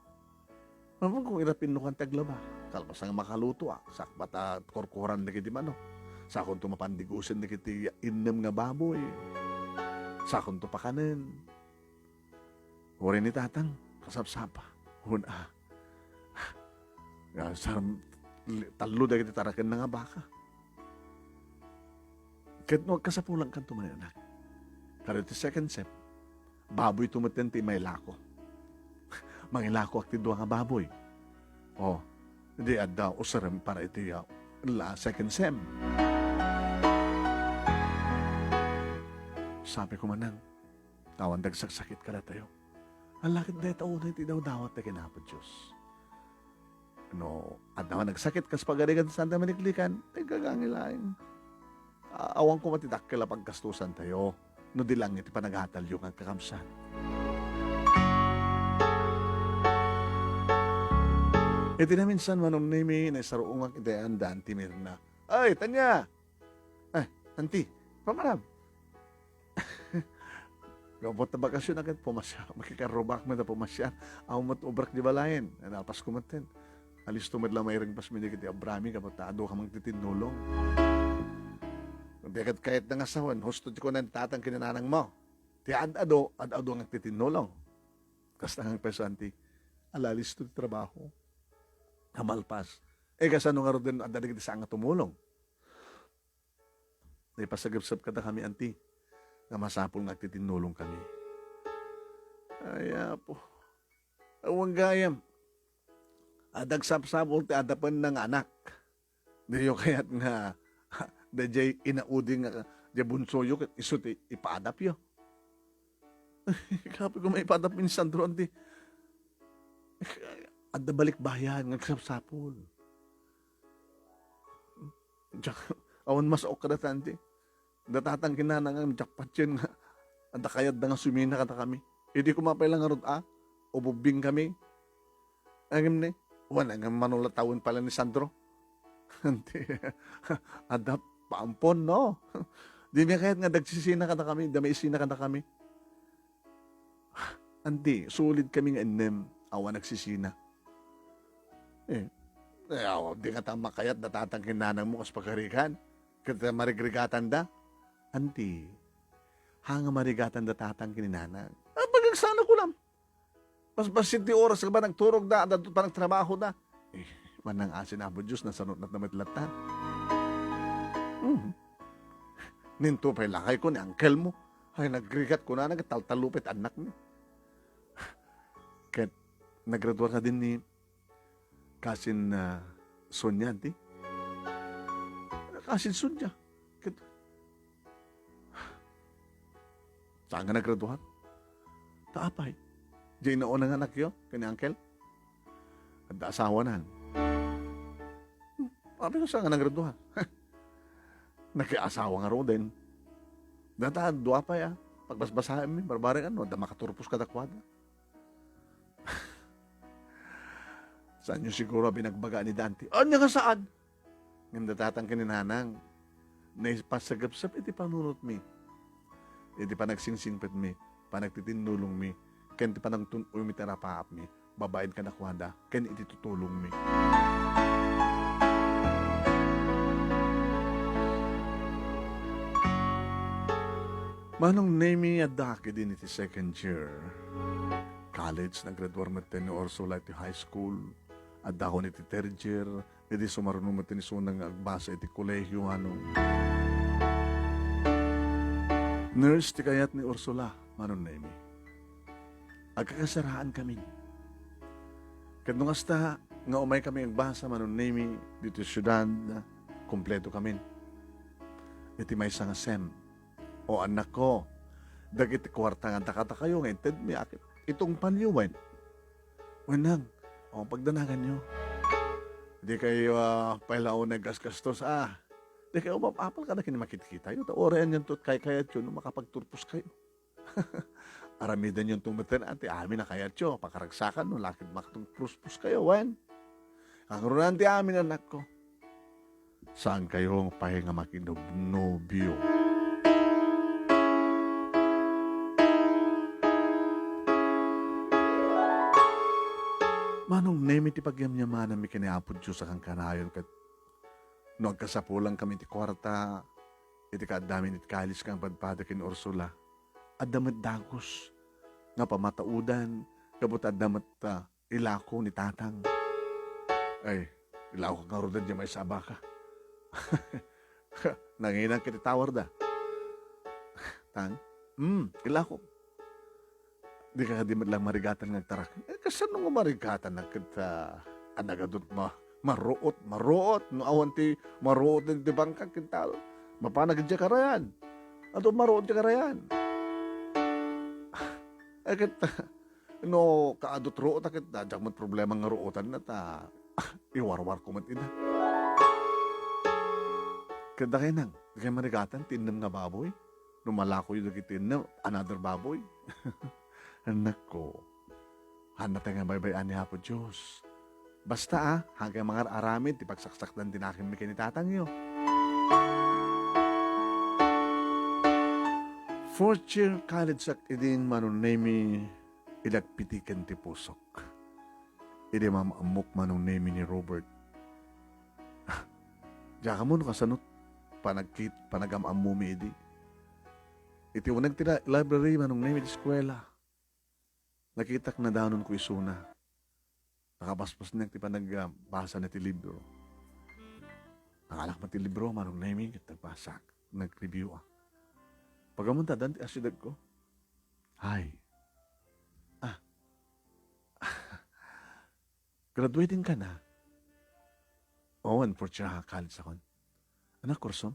Mamang kung irapin no kan taglaba. Kalpasan nga makaluto, ah. Sakbata korkoran dagiti manok. Sakonto mapandigusen dagiti innem nga baboy. Sakonto pakanen. Uray ni Tatang, kasapsapa. Hun, ah. Nga, sam-, li-, tallo dagiti tarakenna nga baka. Ket no agkasapulan kanto manen, anak. Kada ti second sem, baboy to metten ti mailako. Mangilakoak ti dua nga baboy. Oh, di adda usarem para iti, ah, la second sem. Sabi ko manen, awan dagsaksakit kadatayo. Ala ket dayta unay ti dawdawat dagiti Apo Dios. No, adda nga nagsakit kas pagarigan ti Santa Maniklikan, ay gagangi laeng. A-, awan koma ti dakkel a paggastusantayo no di lang iti panagatalyo nga agkakabsat. Iti naminsan, Manong Nemi, naisarungak iti andaan ti Mirna. Ay, Tanya! Ay, Auntie, pamanam? Gapu ta bakasyon a ket pumasya-, makikarrubak met a pumasyar. Awan met ubrak di balayen. Napas ko met ten. Alisto met la mairengpas mi dagiti abrami gapu ta adu ka mangtitinnulong. Di ket kayatna nga sawen, husto ti kunan ti tatang ken nanang mo. Ti ad-adu, ad-adu nga agtitinnulong. Kasta nga agpayso, Auntie, ala listo ti trabaho. Nga malpas. Eh, kasano ngaruden adda dagiti saan nga tumulong? Naipasagepsep kadakami, Auntie, nga masapul nga agtitinnulong kami. Ay, Apo. Awan gayam. Adda agsapsapul ti adapenna nga anak. Diyo kayat nga daydiay inaudi nga diay bunsoyo ket isu ti ipaadapyo? Kapoy ko maipaadap ni Sandro, Auntie. Adda balikbayan nga agsapsapul. Diak, awan masaok kadata, Auntie. Datatan kinanang jackpot yen nga adda kayatda nga sumina kadakami. Idi koma pay la ngarud a, ububbing kami. Ngem ni, wen, ngem manulatawen pala ni Sandro. Auntie, adda paampon, no? Di mi kayat nga dagsisina kadakami, da maisina kadakami. Auntie, sulid kami nga innem, awan nagsisina. Eh, eh, aw, di nga ta makayat datatan ken nanang mo kas pagarigan. Ket marigrigatanda. Auntie, ha nga marigatan datatan ken ni nanang? Ah, pagagsana ko lang. Basbassit ti oras nga panagturogda, adda panagtrabahoda. Eh, manang asin Apo Dios, nasanutnat na met latta. Mhm. Ninto pay lakay ko ni uncle mo. Ay, nagrigat ko na, nagtaltalupet anak mo. Ket, nagraduar ka din ni Kasin, ah, Sonia, Auntie? Kasin Sonia. Ket, saan nga nagraduar? Ta apay? Diay nauna nga anakyo, ken ni uncle? Adda asawanan. Hmm, apay no saan nga nagraduar? Nakiasawa ngaruden. Data, dua pay, ah. Pagbasbasaenmi, barbarek, ano, adda makaturpos kadakuada. Saanyo siguro a binagbaga ni Dante? Ania nga saan? Ngem datatan ken ni nanang, naipasagepsep iti panunotmi, iti panagsingsingpetmi, panagtitinnulongmi, ken ti panagtun-oymi ti arapaapmi, babaen kadakuada, ken iti tutulongmi. Manong Nemi, addaak idin iti second year college, naggraduar metten ni Ursula iti high school. Addakon iti third year, idi sumaruno met ni Sona nga agbasa iti kolehio, ano. Nurse ti kayat ni Ursula, Manong Nemi. Agkakasaraan kami. Ket no kasta nga umay kami agbasa, Manong Nemi, ditoy siudad, kompleto kami. Iti maysa nga sem, O annakko, dagiti kuarta nga dakadakayo nga intedmi, aket itungpanyo wen? Wen, Nang, o pagdanaganyo. Dikay, ah, pailaw nga gasgastos, ah. Dikay umap-apal kada ken makitkitayo, ta uray anianto ti kaykayatyo no makapagturpos kayo. Aramidenyo metten, ah, ti amin a kayatyo, pakaragsakan no la ket makapagturpos kayo, wen? Kangrunaan ti amin, anakko. Saan kayo pay nga makinobnobio. Manong Nemi, ti pagyamyamananmi ken ni Apo Dios a kankanayon ket no agkasapulankami ti kuarta iti kaaddami iti college nga agpadpada ken ni Ursula, adda met dagus nga pamataudan gapu ta adda met, ah, ilako ni Tatang. Ay, ilako ngarud diay maysa a baka. Nanginang ket itawarda. Tang? Hmm, ilako. Dika kadi met laeng marigatan nga agtarak. Eh, kasano nga marigatan a ket, ah, a nagadut ma-, maruot, maruot. No awan ti maruot ti bangkak, ket ta-, mapanak diay karayan. Adu maruot diay karayan. Eh, ket, no kaadut ruot a ket, diak met problema nga ruotanna ta iwarwarko met ida. Ket dakay nang, dikay marigatan ti innem nga baboy? No malakoyo dagiti innem, another baboy? Anakko, haanna tay nga baybay-an ni Apo Dios. Basta, ah, haankayo mangar-aramid ti pagsaksakdan ti nakemmi ken ni tatangyo. Fourth year college-ak idin, Manong Nemi, idi agpitiken ti pusok. Idi maam-ammok, Manong Nemi, ni Robert. Diak ammo no kasano panagkit-, panagam-ammomi idi. Iti uneg ti la-, library, Manong Nemi, iti eskuela. Nakitak nadanonko isuna. Nakapaspasnek ti panagbasana ti libro. Nangalak met ti libro, Manong Nemi, ket nagbasak, nag-review-ak. Pagamunta, addan ti asidegko. Ay. Ah. Graduating ka na? Oo, in fourth year college akon. Ano kurso?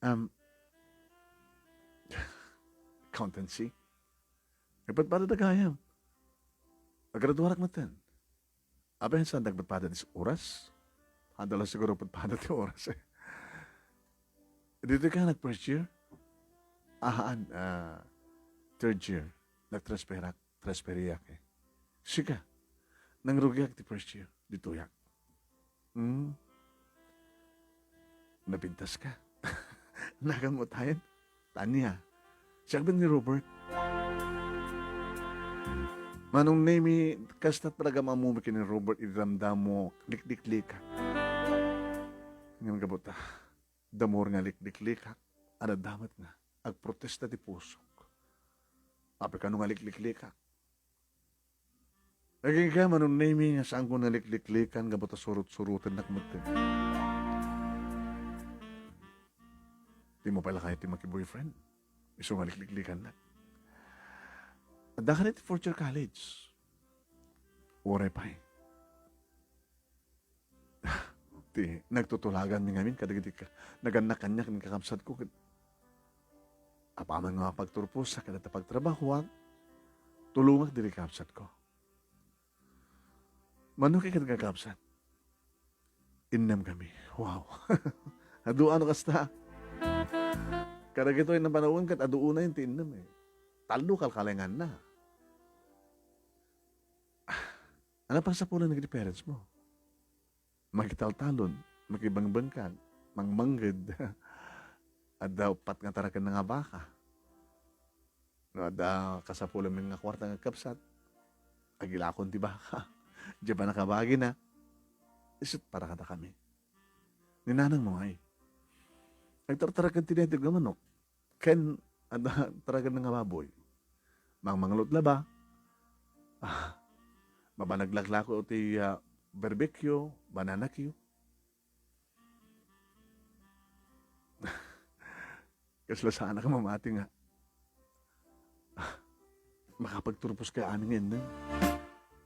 Um, accountancy. Nagpadpada gayam. Agraduarak metten. Apay, saan nagpadpada ti oras? Haanda la siguro padpada ti oras, eh. Ditoy ka nag-first year? Ahaan, ah, third year. Nag-transferak, transferiak, eh. Sika, nangrugiak ti first year, ditoyak. Hmm. Napintas ka. Nagan mo tayen? Tania. Siak ben ni Robert. Manong Nemi, kasta talaga mamumi ken ni Robert, idamdamo, likliklikak. Ngem gapu ta, damor nga likliklikak, adda met nga, agprotesta ti pusok. Apay kano nga likliklikak? Agingga, Manong Nemi, nga saanko nga likliklikan gapu ta surot-surotennak metten. Di mo pay la kayat ti maki-boyfriend? Isu nga likliklikannak. Adda ka iti fourth year college. Uray pay. Ti nagtutulaganmi ngamin kadagiti ka-, nagannak kaniak ken kakabsatko ket apaman nga mapagturposak ket adda pagtrabahoak, tulongak dagiti kakabsatko. Mano kay ket kakabsat? Innem kami. Wow. Adu ano kasta? Kadagitoy nga panawen ket adu unay ti innem, eh. Tallo kalkalenganna. Ano pagsapulan dagiti parents mo? Makitaltalon, makibengbengkag, mangmangged. Adda uppat nga tarakenna nga baka. No adda kasapulanmi nga kuarta nga agkabsat, agilakon ti baka. Diay pannakabagina, isut' para kadakami. Ni nanangmo ngay, agtartaraken ti neteg nga manok. Ken adda tarakenna nga baboy. Mangmanglut laba. Ah, mapan aglaklako ti, ah, barbecue, banana cue. Kasla saanak a mamati nga, ah, makapagturpos kay amin nga innem.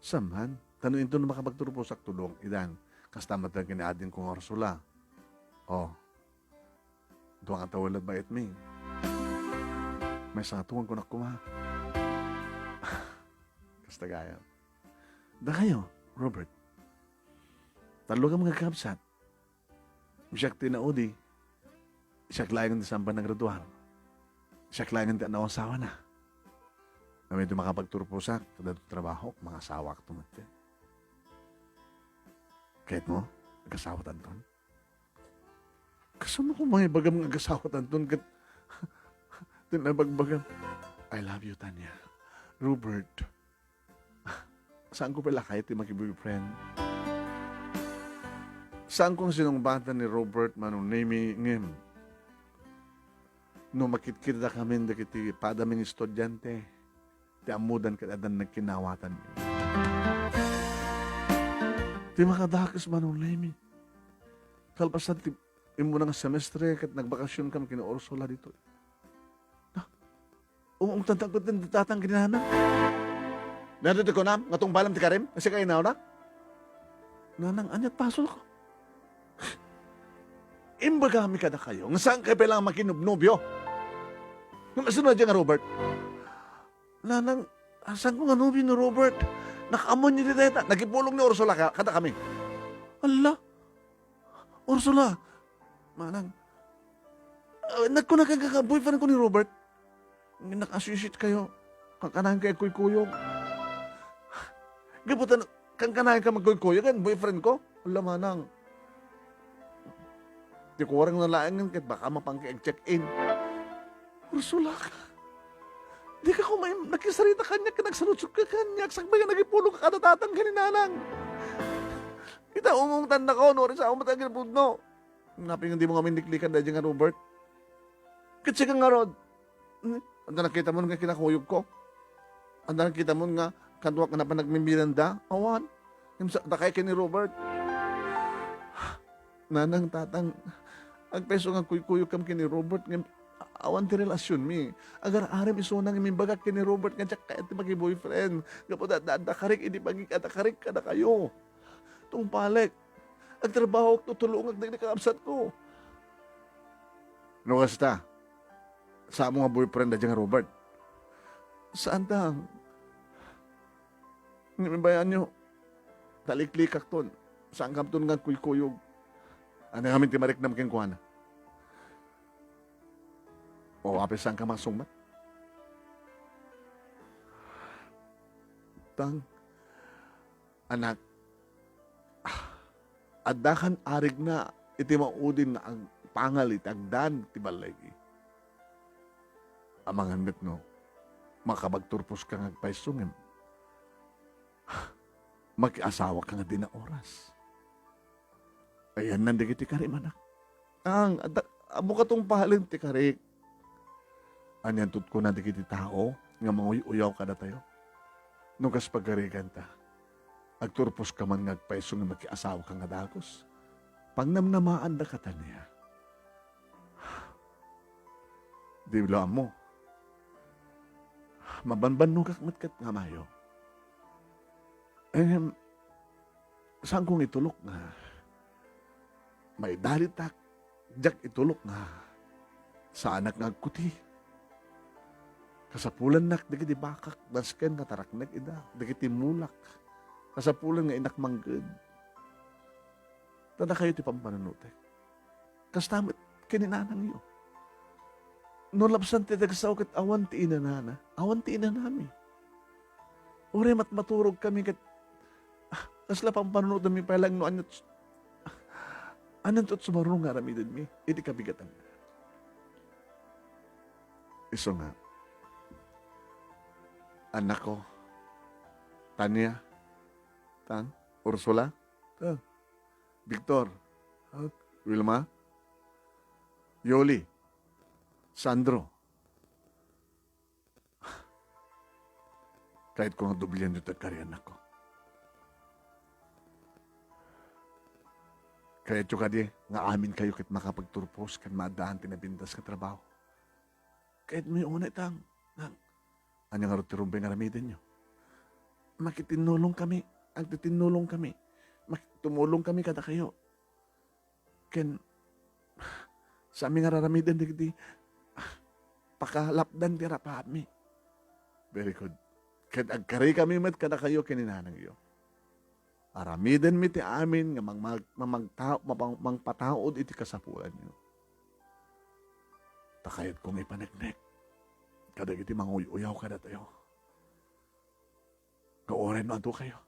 Saan man, ta no inton makapagturposak tulong, idan, kasta met ken ni adingko nga Ursula. Oh, dua nga tawen latta baetmi. Maysa nga tuang kunak koma. Kasta gayam. Dakayo, Robert. Tallo gayam nga agkabsat. Siak ti naudi. Siak laeng ti saan pay naggraduar. Siak laeng ti annaw asawana. Ngem idi makapagturposak kadagiti trabahok, mangasawakto met. Kayatmo, agasawatanton? Kasano ko mangibagam nga agasawatanton ket ti nabagbagam, "I love you, Tanya." Robert, saanko pay la kayat ti maki-boyfriend. Saanko nga sinungbatan ni Robert Manong Nemy ngem no makitkitakamin dagiti padami nga estudiante, ti ammodan ket addan nagkinawatan. Ti makadakes Manong Nemy. Kalpasan ti immuna nga semestre ket nagbakasionkam ken ni Ursula ditoy. Na, umungtantan ket ti tatang ken ni nanang. Nano ti kunam? Nga tungpalem ti karim? Nga sika inawna? Nanang, ania't pasolko? Imbagami kadakayo nga saan kayo pay la makinobnobio. Ngem asino daydiay nga Robert? Nanang, saanko nga nobio ni Robert? Nakaammoenyo ti dayta. Nagipulong ni Ursula ka-, kadakami. Alla, Ursula, manang, ah, nagkunak nga boyfriendko ni Robert. Nakaswisit kayo. Kankanayon kayo agkuykuyog. Gapu ta kankanayon kayo agkuykuyog, ken boyfriendko? Ala, manang. Ti kurangna laeng ket baka mapanka ag-check-in. Ursula ka. Dika koma nakisarita kaniak ken agsaludsodka kaniak sakbay nga nagipulongka kada tatang ken ni nanang. Ita, umungtannako, no, uri sa umungtan ken pudno. Napay nga dimo ngamin liklikan daydiay nga Robert? Ket sika ngarud, hmm? Adda nakitamon nga kinakuyogko? Adda nakitamon nga kaduak nga napan nagmimerienda? Awan. Ngem sa, dakay ken ni Robert. Nanang, tatang, agpayso nga agkuykuyogkam ken ni Robert ngem awan ti relasionmi. Agar-arem isuna ngem imbagak ken ni Robert nga diak kayat ti maki-boyfriend. Gapu ta adda, adda karik idi pagik-, adda karik kadakayo. Tungpalek. Agtrabahok, tutulongak dagiti kakabsatko. No kasta, saanmo nga boyfriend daydiay nga Robert? Saan ta? Ngem ibayanyo, taliklikakton. Saankamton nga agkuykuyog. Ania ngamin ti mariknam kenkuana? O, apay saanka makasungbat? Tang, Anak, addakan arigna iti maudin nga agpangal iti agdan ti ballaygi. Amangan met no makapagturposka nga agpayso ngem makiasawaka nga dina oras. Ayanna dagiti karim, anak. Ang, adda, ammoka tungpalen ti karik. Anianto ti kuna dagiti tao nga manguy-uyaw kadatayo? No kas pagariganta, agturposka man nga agpayso nga makiasawaka nga dagus. Pangnamnamaandaka, Tanya. Di la ammo. Mabanbannogak met ket nga mayo. Em, Saanko nga itulok nga maidalitak, diak itulok nga saanak nga agkuti. Kasapulannak dagiti bakak, dasken nga taraknek ida, dagiti mulak, kasapulan nga innak mangged. Ta dakayo ti pampanunotek. Kasta met ken ni nanangyo. No labsan ti dagsaw ket awan ti inanana, awan ti inanami. Uray matmaturogkami ket, ah, kasla pampanunotenmi pay laeng no aniat, ah, anianto ti sumaruno nga aramidenmi iti kabigatan. Isu nga, anakko, Tanya, tan, Ursula, tan, Victor, tan, Wilma, Yoli, Sandro, kayatko nga dublianyo ti agkari, anakko. Kayatyo kadi nga aminkayo ket makapagturpos ken maaddaan ti napintas nga trabaho? Kayatmoyo unay, Tang, Nang, ania ngarud ti rumbeng nga aramidenyo? Makitinnulongkami, agtitinnulongkami, maki-, tumulongkami kadakayo. Ken, saanmi nga ar-aramiden dagiti pakalapdan ti arapaapmi. Very good. Ket agkarikami met kadakayo ken ni nanangyo. Aramidenmi ti amin nga mangmag-, mamagta-, mapang-, mangpataud iti kasapulanyo. Ta kayatko nga ipaneknek kadagiti manguy-uyaw kadatayo. Nga uray no adukayo,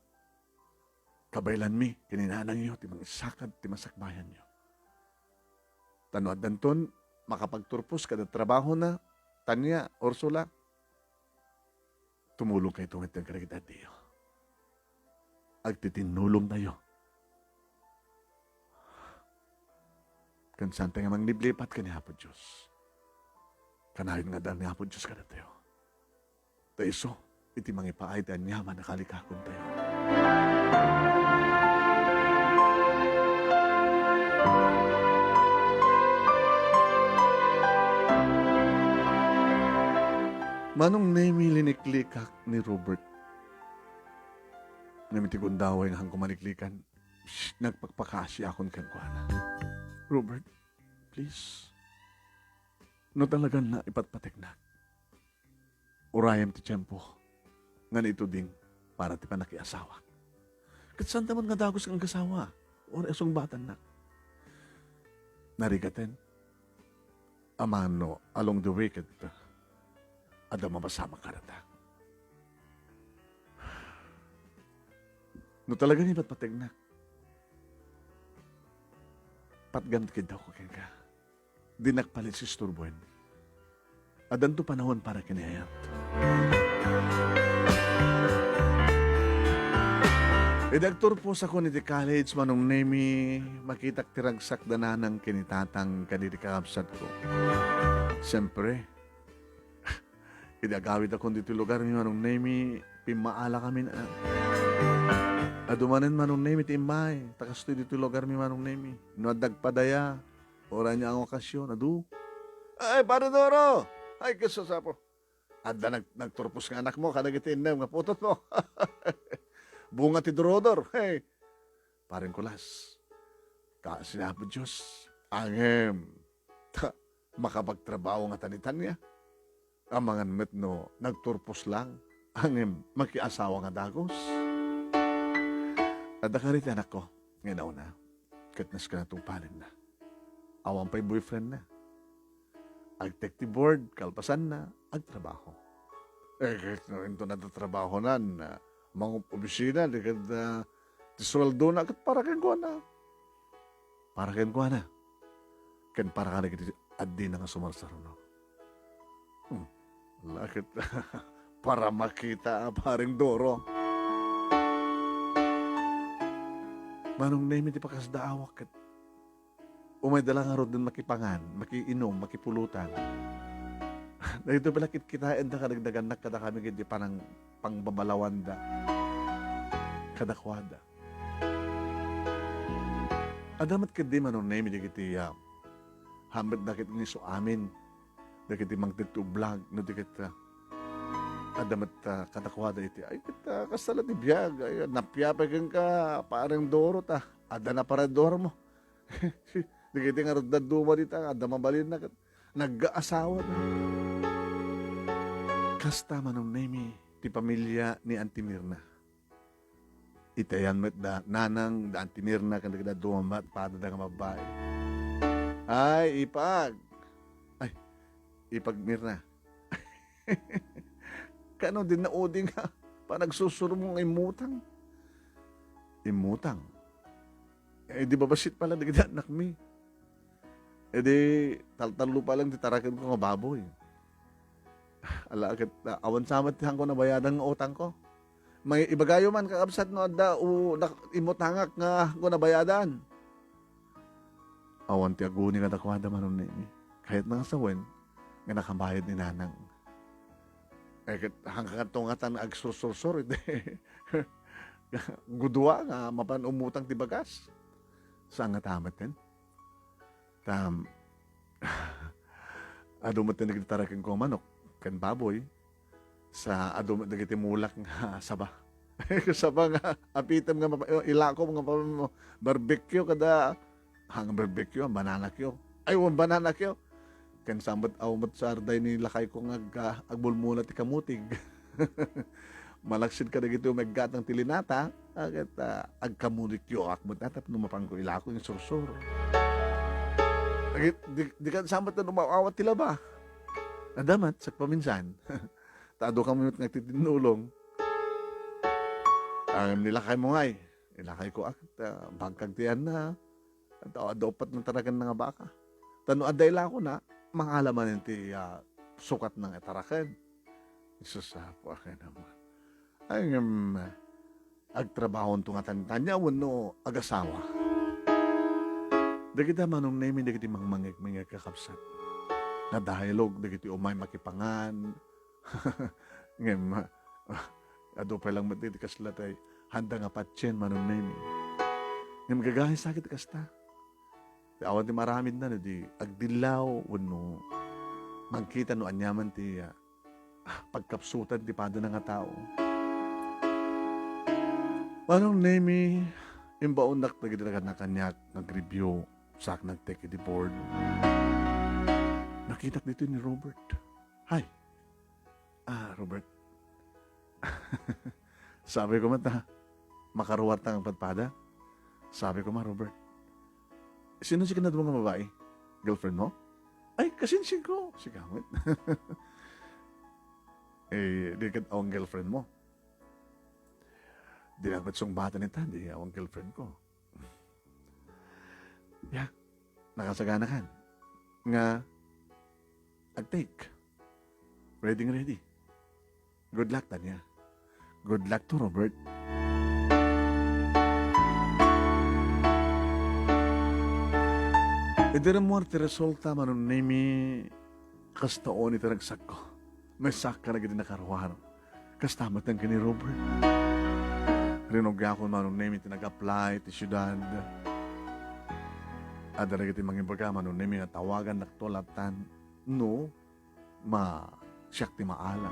kabaylanmi ken ni nanangyo ti mangisakad ti masakbayanyo. Ta no addanton makapagturpos kada trabahona, Tania, Ursula, tumulongkayto ngarud kadagiti addiyo. Agtitinnulongtayo. Ken saantayo nga mangliplipat ken ni Apo Dios. Kanayon nga adda ni Apo Dios kadatayo. Ta isu iti mangipaay ti aniaman a kalikakontayo. Manong Nemi, liniklikak ni Robert. Ngem iti gundaway nga haanko maliklikan, shh, nagpakpakaasiakon kenkuana. Robert, please. No talagan nga ipatpateknak, urayem ti tiempo nga naituding para ti pannakiasawak. Ket saanta met nga dagus nga agasawa, uray asungbatannak. Narigaten, amangan no along the way ket adda mapasamak kadata. No talaga nga ipatpateknak, patgam ti kiddawko kenka. Dinak pay isturboen. Addanto panawen para ken ni Ayat. Idi agturposakon iti college, Manong Nemi, makitak ti ragsak da nanang ken ni tatang ken iti kakabsatko. Siempre, idi agawidakon ditoy lugarmi, Manong Nemi, pimmaalakamin a. Adu manen, Manong Nemi, ti immay, ta kastoy ditoy lugarmi, Manong Nemi. No adda agpadaya, uray ania nga okasyon, adu. Ay, Pare Doro! Ay, kasasapo. Adda nag-, nagturpos nga anakmo, kadagiti innem nga putotmo. Bunga ti durodor. Hey, Pareng Kulas, kaasi ni Apo Dios. Ngem, ta, makapagtrabaho ngata ni Tania. Amangan met no nagturpos lang, ngem makiasawa nga dagus. Adda kari ti anakko nga inauna, ket nasken a tungpalenna. Awan pay boyfriendna. Agtek ti board, kalpasanna, agtrabaho. Eh, ket no inton adda trabahonan, ah, mangob-obisina, di ket, ah, ti sueldona ket para kenkuana. Para kenkuana. Ken para kadagiti addina nga sumarsaruno. Hmm. Ala ket para makita a Pareng Doro. Manong Nemi ti pakasdaawak ket umayda lang ngaruden makipangan, makiinum, makipulutan. Dagitoy pay la kitkitaenda kadagdagannak kadakami ket di panang-, pangbabalawanda kadakuada. Adda met ketdi, Manong Nemi, dagiti, ah, hammet da ket ni isu amin, dagiti mangted ti ublag, no di ket, ah, adda met, ah, kadakuada iti, ay, ket, ah, kasta la ti biag, ay, nappiapay kenka, Pareng Doro, ta adda na Pareng Doro mo. Dagiti ngarud dadduma dita, adda mabalinna ket nagkaasawa. Kasta, Manong Nemi, ti pamilia ni Auntie Mirna. Itayan met da Nanang, da Auntie Mirna, ken dagiti dadduma met padada nga babbai. Ay, ipag. Ay, ipag Mirna. Kano din naudi nga panagsursuro mo nga immutang? Immutang? Eh, di babassit pala dagiti annakmi. Eh, di taltallo pa lang ti tarakenko nga baboy. Ala, ket, ah, awan sa met ti haanko nabayadan nga utangko. May ibagayo man, kakabsat, no adda o nak-, immutangak nga haanko nabayadan. Awan ti aguni kadakuada, Manong Nemi. Kayatna nga sawen nga nakabayad ni Nanang. Eh, ket, hangkan tunga tan agsursursur, iti gudua nga mapan umutang ti bagas. Saan nga tamet, ken? Tam, adu met dagiti tarakenko nga manok ken baboy, sa adu met dagiti mulak nga saba. Saba nga apitem nga mapa-, ilakom nga pa-, barbecue kada, ha, nga barbecue, banana cue. Ay, wen, banana cue. Ken sa met, aw met sa arday ni lakayko nga ag-, agbulmula ti kamutig. Malaksid kadagiti umay aggatang ti linata, ket, ah, agkamudikyo ak met tapno mapanko ilako iti sursuro. Agit-, di, di kan samet no maawat ti laba. Adda met, sakpaminsan. Ta adu kami met nga agtitinnulong. Ngem nilakaymo ngay. Ilakayko ak, ta bangkag ti anna. Adu, adu uppat nga tarakenna nga baka. Ta no adda ilakona, mangala manen ti, ah, sukatna nga taraken. Isus, Apo, akin naman. Ay, ngem, agtrabahonto nga tantania wenno agasawa. Dagita Manong Nemi dagiti mangmangegmengeg, kakabsat. Nadayalog dagiti umay makipangan. Ngem, ah, adu pay lang met iti kasla tay handa nga patien, Manong Nemi. Ngem gagahi sakit ti kasta. Ti awan ti maaramidna no di agdillaw wenno mangkita no aniaman ti, ah, pagkapsutan ti padana nga tao. Manong Nemi, imbaonnak dagiti nagan-, nakaniak nga agribyo, sak nagtek iti board. Nakitak ditoy ni Robert. Hay! Ah, Robert. Sabi ko man ta, makaruarta nga padpada. Sabi ko man, Robert, sino ti kinadua nga babai? Girlfriend mo? Ay, kasinsin ko. Sigamet. Eh, di ket awan girlfriend mo. Di lang met sungbatan ita, di awan girlfriend ko. Ya, nakasaganakan nga agtake. Ready nga ready. Good luck, Tanya. Good luck to Robert. Idi rimmuar ti resulta, Manong Nemi, kasta unay ti ragsakko. Maysak kadagiti nakaruar. Kasta met ken ni Robert. Rinugiakon, Manong Nemi, ti nag-apply ti siudad. Adda dagiti mangibaga, Manong Nemi, nga tawagannakto lattan no ma-, siak ti maala.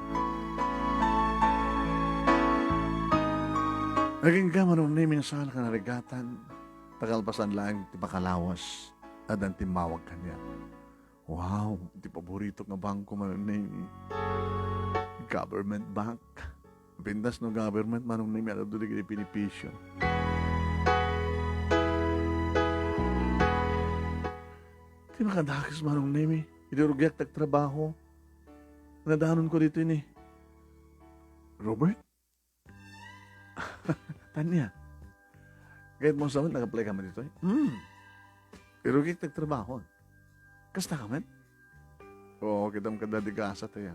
Agingga, Manong Nemi, nga saan ka narigatan, ta kalpasan laeng ti makalawas, addan timmawag kaniak. Wow, ti paboritok nga bangko, Manong Nemi. Government Bank. Pintas no government, Manong Nemi, adda dagiti benepisyo. Ti makadakes, Manong Nemi, idi rugiak ti agtrabaho, nadanonko ditoy ni Robert. Tania. Gayyem sa met, nag-apply ka met ditoy? Hmm. Irugiak ti agtrabaho. Kasta ka met? Oo, kitam kada di gasat, aya.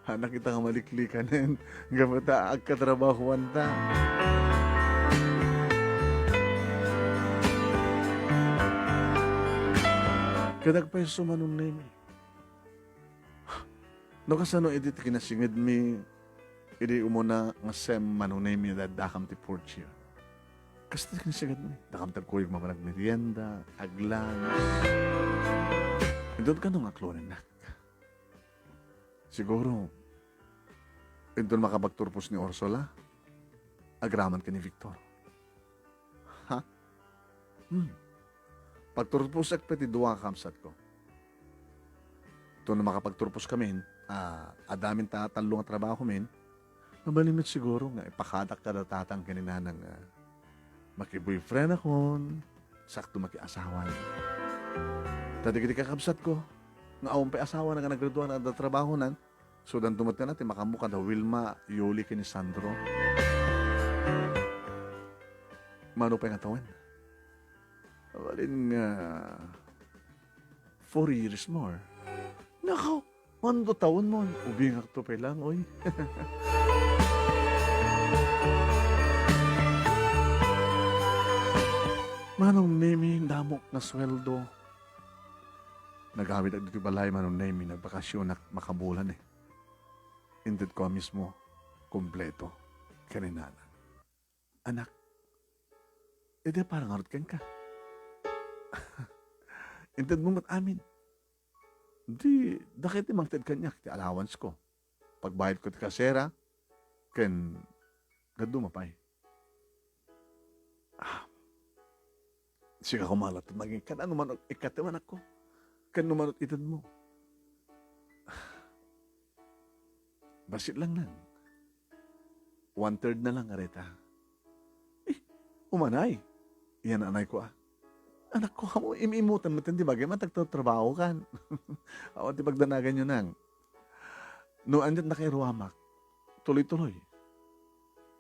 Anak ita nga maliklikanen. Gapu ta agkatrabahuan ta. Kadagpay sumanon na ini. No kasano iti ti kinasingedmi, idi umuna nga sem, Manong Nemi, nga addakam ti fourth year? Kasta ti kinasingedmi. Dakam ti agkuyog mapan agmerienda, aglunch. Inton kano nga akloennak? Siguro, inton makapagturpos ni Ursula, agraman ken ni Victor. Ha? Hmm. Pagturposak pay ti dua nga kabsatko. Inton makapagturposkamin, ah, addamin ta tallo nga trabahomin, mabalin met siguro nga ipakadak kada tatang ken ni nanang nga makiboyfriendakon, sakto makiasawan. Ta dagiti kakabsatko, nga awan pay asawana nga nagradua nga adda trabahonan, sudanto met kano ti makaammo kada Wilma, Yoli, ken ni Sandro. Mano pay nga tawen? Mabalin nga four years more. Nako, mando tawenmon, ubingakto pay lang, oy. Manong Nemi, damok nga sueldo. Nagawidak ditoy balay, Manong Nemi, nagbakasionak makabulan, eh. Intedko a mismo, kompleto, ken ni nanang. Anak, idi para ngarud kenka. Intedmo met amin. Di, dakay ti mangted kaniak ti allowance ko. Pagbayad ko ti kasera, ken dadduma pay. Ah, sika koma latta nagingkan, no man ikkat ti manakko, ken no man itedmo. Bassit lang lang. one-third na lang, areta. Eh, umanay. Iyan anay ko, ah. Anakko, amo, im-imutan met ti bagim, agtatrabahokan. Awan ti pagdanaganyo nang. No, aniat nakairuamak, tuloy-tuloy.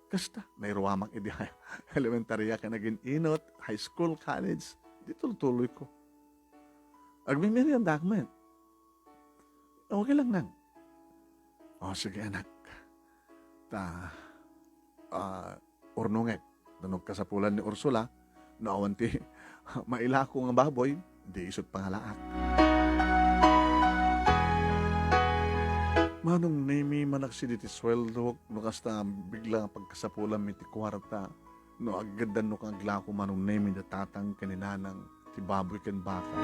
Kasta, nairuamak idi elementarya ken agin-inut, high school, college, di tuloy-tuloy ko. Agmemeriendaak met. Okay lang nang. O, sige, anak. Ta, ah, urnongek. No kasapulan ni Ursula, no awan ti mailako nga baboy, di isut pangalaak. Manong Nemi, managsidi ti sueldok, no kasta, bigla nga pagkasapulanmi ti kuarta, no aggaddan no aglako Manong Nemi da tatang ken ni nanang ti baboy ken baka.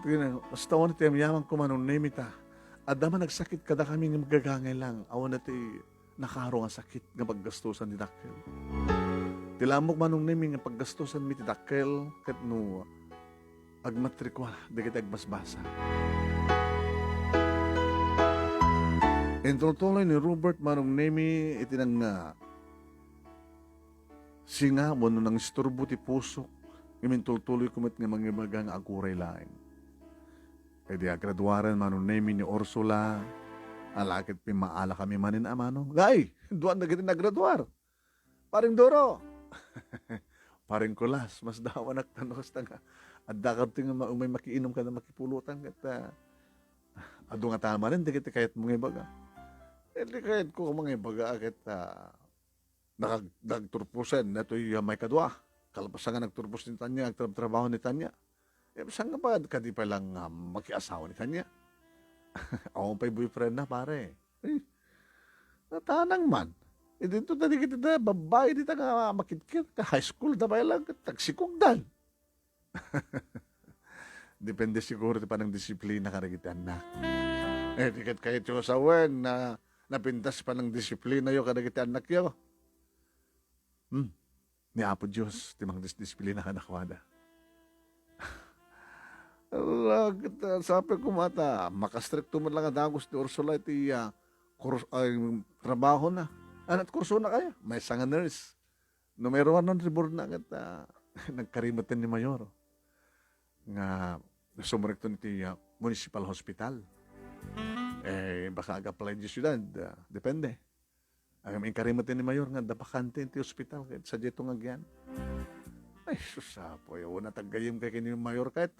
Tina, basta awan ti amyamanko Manong Nemi ta. Adda man nagsakit kadakami nga maggagangay lang. Awan ti nakaro nga sakit nga paggastusan ti dakkel. Ti lammok Manong Nemi nga paggastusanmi ti dakkel ket no agmatrikua dagiti agbasbasa. Intultuloy ni Robert Manong Nemi iti nang, ah, singa wenno nangisturbo ti pusok, ngem intultuloyko met nga mangibaga nga aguray laeng. Idi agraduaren Manong Nemi ni Ursula, ala ket pimmaalakami manen a mano. Ngay, duan dagiti nagraduar. Paring Doro! Paring Kulas, masdawanak ta no kasta nga adda kadto nga ma-, umay makiinum kada makipulotan ket, ah, adu nga ta manen dagiti kayatmo nga ibaga. Eh, di kayatko nga mangibaga ket, ah, nakag-, nagturposen datoy, ah, maikadua. Kalpasan nga nagturpos ni Tanya, agtrabtrabaho ni Tanya. Eh, saan nga ba kadi pay lang, ah, makiasawa ni Tanya? Awan pay boyfriend na, pare. Eh, natanang man. Eh, dito na di kita na, babae dita nga makitkit, ka high school na pay lang, tagsikugdan. Depende siguro ti panangdisiplina kadagiti annak. Eh, di ket kayatyo sawen na napintas panangdisiplinayo kadagiti annakyo. Hmm. Ni Apo Dios ti mangdisdisiplina kadakuada. Ala, ket, ah, sapay koma ta makastrikto met lang a dagus ti Ursula iti, ah, kurs-, ay, trabahona. Aniat kursona kaya? Maysa nga nurse. No mairuarna ti boardna ket, ah, nagkarimeten ni Mayor nga sumrekto iti, ah, municipal hospital. Eh, baka ag-apply di siudad, ah, depende. Ngem inkarimeten ni Mayor nga adda bakante iti ospital ket sadiay to nga agyan. Ay, sus, apo, ay, una, taggayem kay ken ni Mayor ket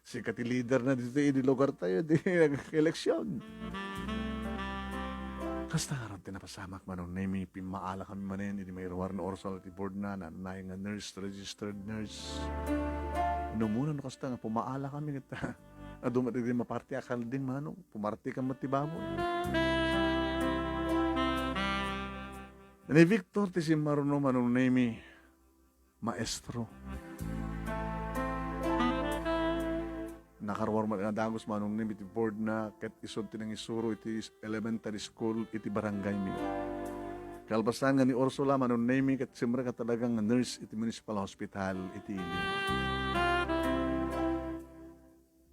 sika ti leader na ditoy idi lugar tayo, di nagka-eleksyon. Kasta ngarud ti napasamak, Manong Nemi, pimmaalakami manen idi mairuar ni Ursula ti boardna, nanay nga nurse, registered nurse. No umuna no kasta nga pumaalakami ket adu met idi maparti a kalding, Manong, pumartikan met ti baboy. Ni Victor ti simmaruno, Manong Nemi, maestro. Nakaruar met nga dagus, Manong Nemi, ti boardna ket isu ti nangisuro iti elementary school iti barangaymi. Kalpasan nga ni Ursula, Manong Nemi, ket simrek a talaga nga nurse iti municipal hospital iti ili.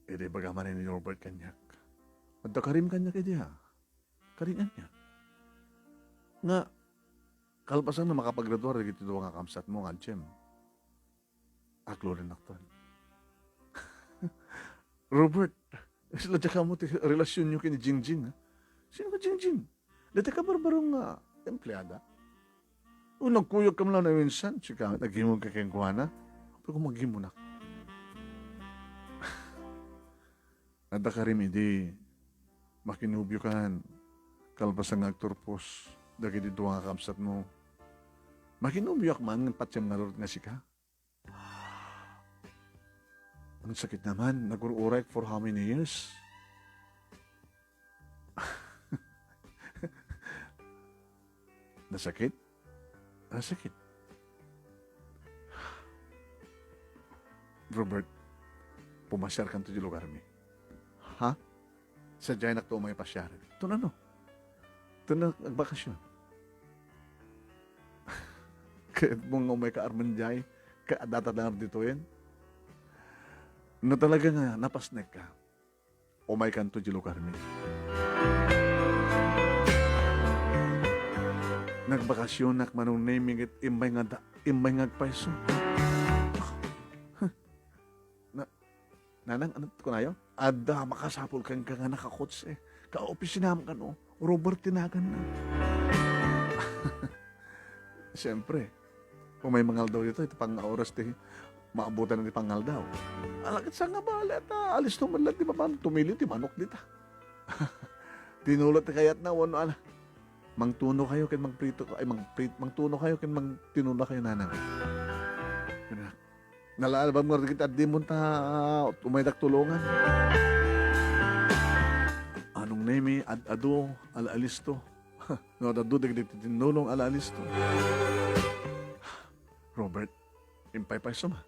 Idi ibaga manen ni Robert kaniak, "Adda karim kaniak idi, a? Karing ania?" Nga, kalpasan nga makapagraduar dagiti dua nga kabsatmo nga Jem, aklorinakton. "Robert, isla diak ammo ti relasionyo ken ni Jingjing, a?" "Sino nga Jingjing?" "Dayta kabarbarong nga empleada." "O, nagkuyogkami la naminsan, sika met agimonka kenkuana." "Apay, koma agimonnak." "Adda karim idi, makinobiokan, kalpasan nga agturpos dagiti dua nga kabsatmo. Makinobioak man ngem patiem ngarud nga sika." "Ang sakit naman, nagur-uray for how many years?" "Nasakit? Nasakit?" "Robert, pumasiarkanto di lugarmi." "Ha?" "Sadiaynak to umay pasiar." "Ton ano?" "Ton agbakasyon." "Kayatmo nga umayka armen diay, ket adda ta laeng ditoyen? No talaga nga napasnekka, umaykanto di lugarmi." Nagbakasionak, Manong Nemy, ket immay nga da-, immay nga agpayso. Na, Nanang, ano kunayo? Adda makasapul kenka nga nakakotse. Kaopisinam kano, Robert ti naganna. Siyempre, umay mangaldaw ditoy, iti pang-oras ti maabutan ti pangaldaw. Ala, ket saan nga bale, ta alisto man lang ti mapan, tumili ti manok dita. Tinulo ti kayatna, wenno ala, mangtuno kayo ken mangprito, ay, mangprit-, mangtuno kayo ken mangtinula kayo, Nanang. Nalaalbam nga dagiti addimon ta, ah, umaydak tulongan. Manong Nemy, ad-adu, ala alisto. No, ad-adu dagiti tinnulong, ala alisto. Robert, impaypaysom a.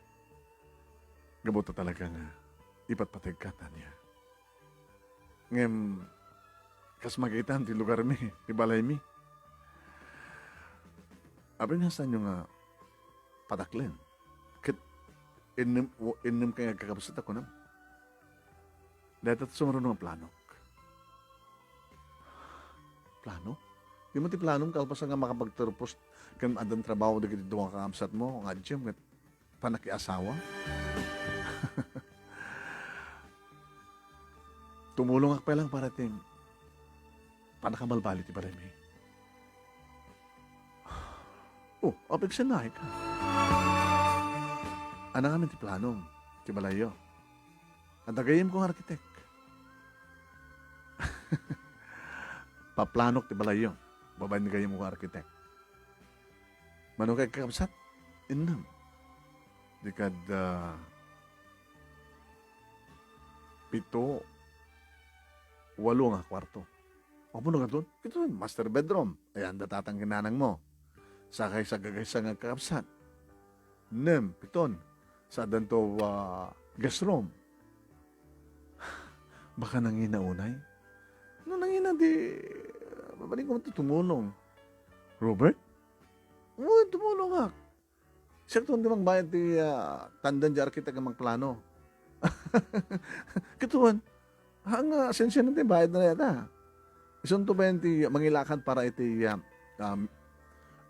Gapu ta talaga nga ipatpategka, Tanya. Ngem, kas makitam ti lugarmi, ti balaymi. Apay nga saanyo nga padaklen? Ket innem, o, innem kay nga agkakabsat a kunam. Dayta ti sumurot nga planok. Plano? Dimo ti planom kalpasan nga makapagturpos ken addan trabaho dagiti dua nga kakabsatmo nga adda ket panakiasawa? Tumulongak pay lang para ti pannakabalbaliw ti balaymi. Oh, apigsennaay ka. Ania ngamin ti planom ti balayyo? Adda gayyemko nga arkitek. Paplanok ti balayyo babaen ni gayyemko nga arkitek. Mano kay kakabsat? Innem. Di kad, ah, pito, walo nga kuarto. Apo no kadton? Ito, master bedroom. Ayan, da tatang kinanang mo. Sakay sa gagaysa nga kakabsat. Nem, piton. Sa danto, ah, guest room. Baka nangina unay? No nangina, di, ah, babalik ko tumulong. Robert? Oo, tumulong ka. Siak ti mangbayad ti, ah, tandan di arkitek nga mangplano. Kituan, ha nga, sensian ti bayad na dayta. Isunto ba yan ti mangilakad para iti, ah, um,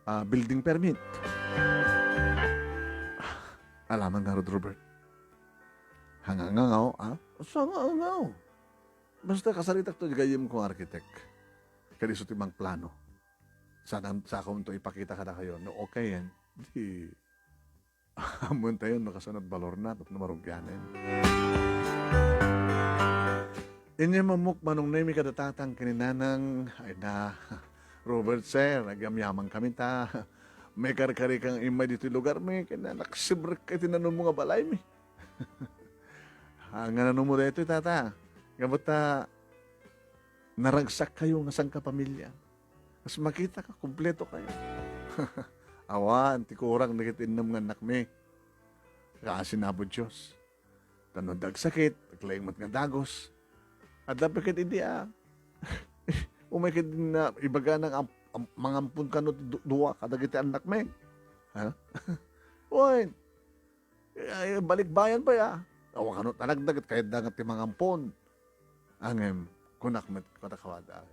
ah, building permit? Alaman nga, Rod Robert. Hangangangaw, ah? Sa hangangangaw? Basta kasaritak to, gayyem ko arkitek. Kadi isu ti mangplano. Sa, sa akong to ipakita kadakayo. No, okay yan. Di, ammon tayo, no, kasano ti balor na, tapno marugyanen. Inya mamuk manong Nemi kada tatang ken ni nanang, ay na, Robert, sir, agyamyaman kami ta. May karkari kang imay ditoy lugar mi, ken naksibrek iti nanunmo nga balay mi. Ah, nga nanunmo daytoy, tata. Gapu ta, naragsak kayo nga sangkapamilya. Kas makita ka, kumpleto kayo. Awan, ti kurang dagiti innem nga annakmi. Kaasi na Apo Dios. Tano dagsakit, aglaing met nga dagus. Adda pa ket idi, ah, umay ket na ibagana nga am-, am-, mangampon kano ti du-, dua kadagiti annakmi. Ha? Wen, ay, balikbayan pay, ah. Awan kano talagda ket kayatda nga ti mangampon. Ngem, kunak met kadakawada,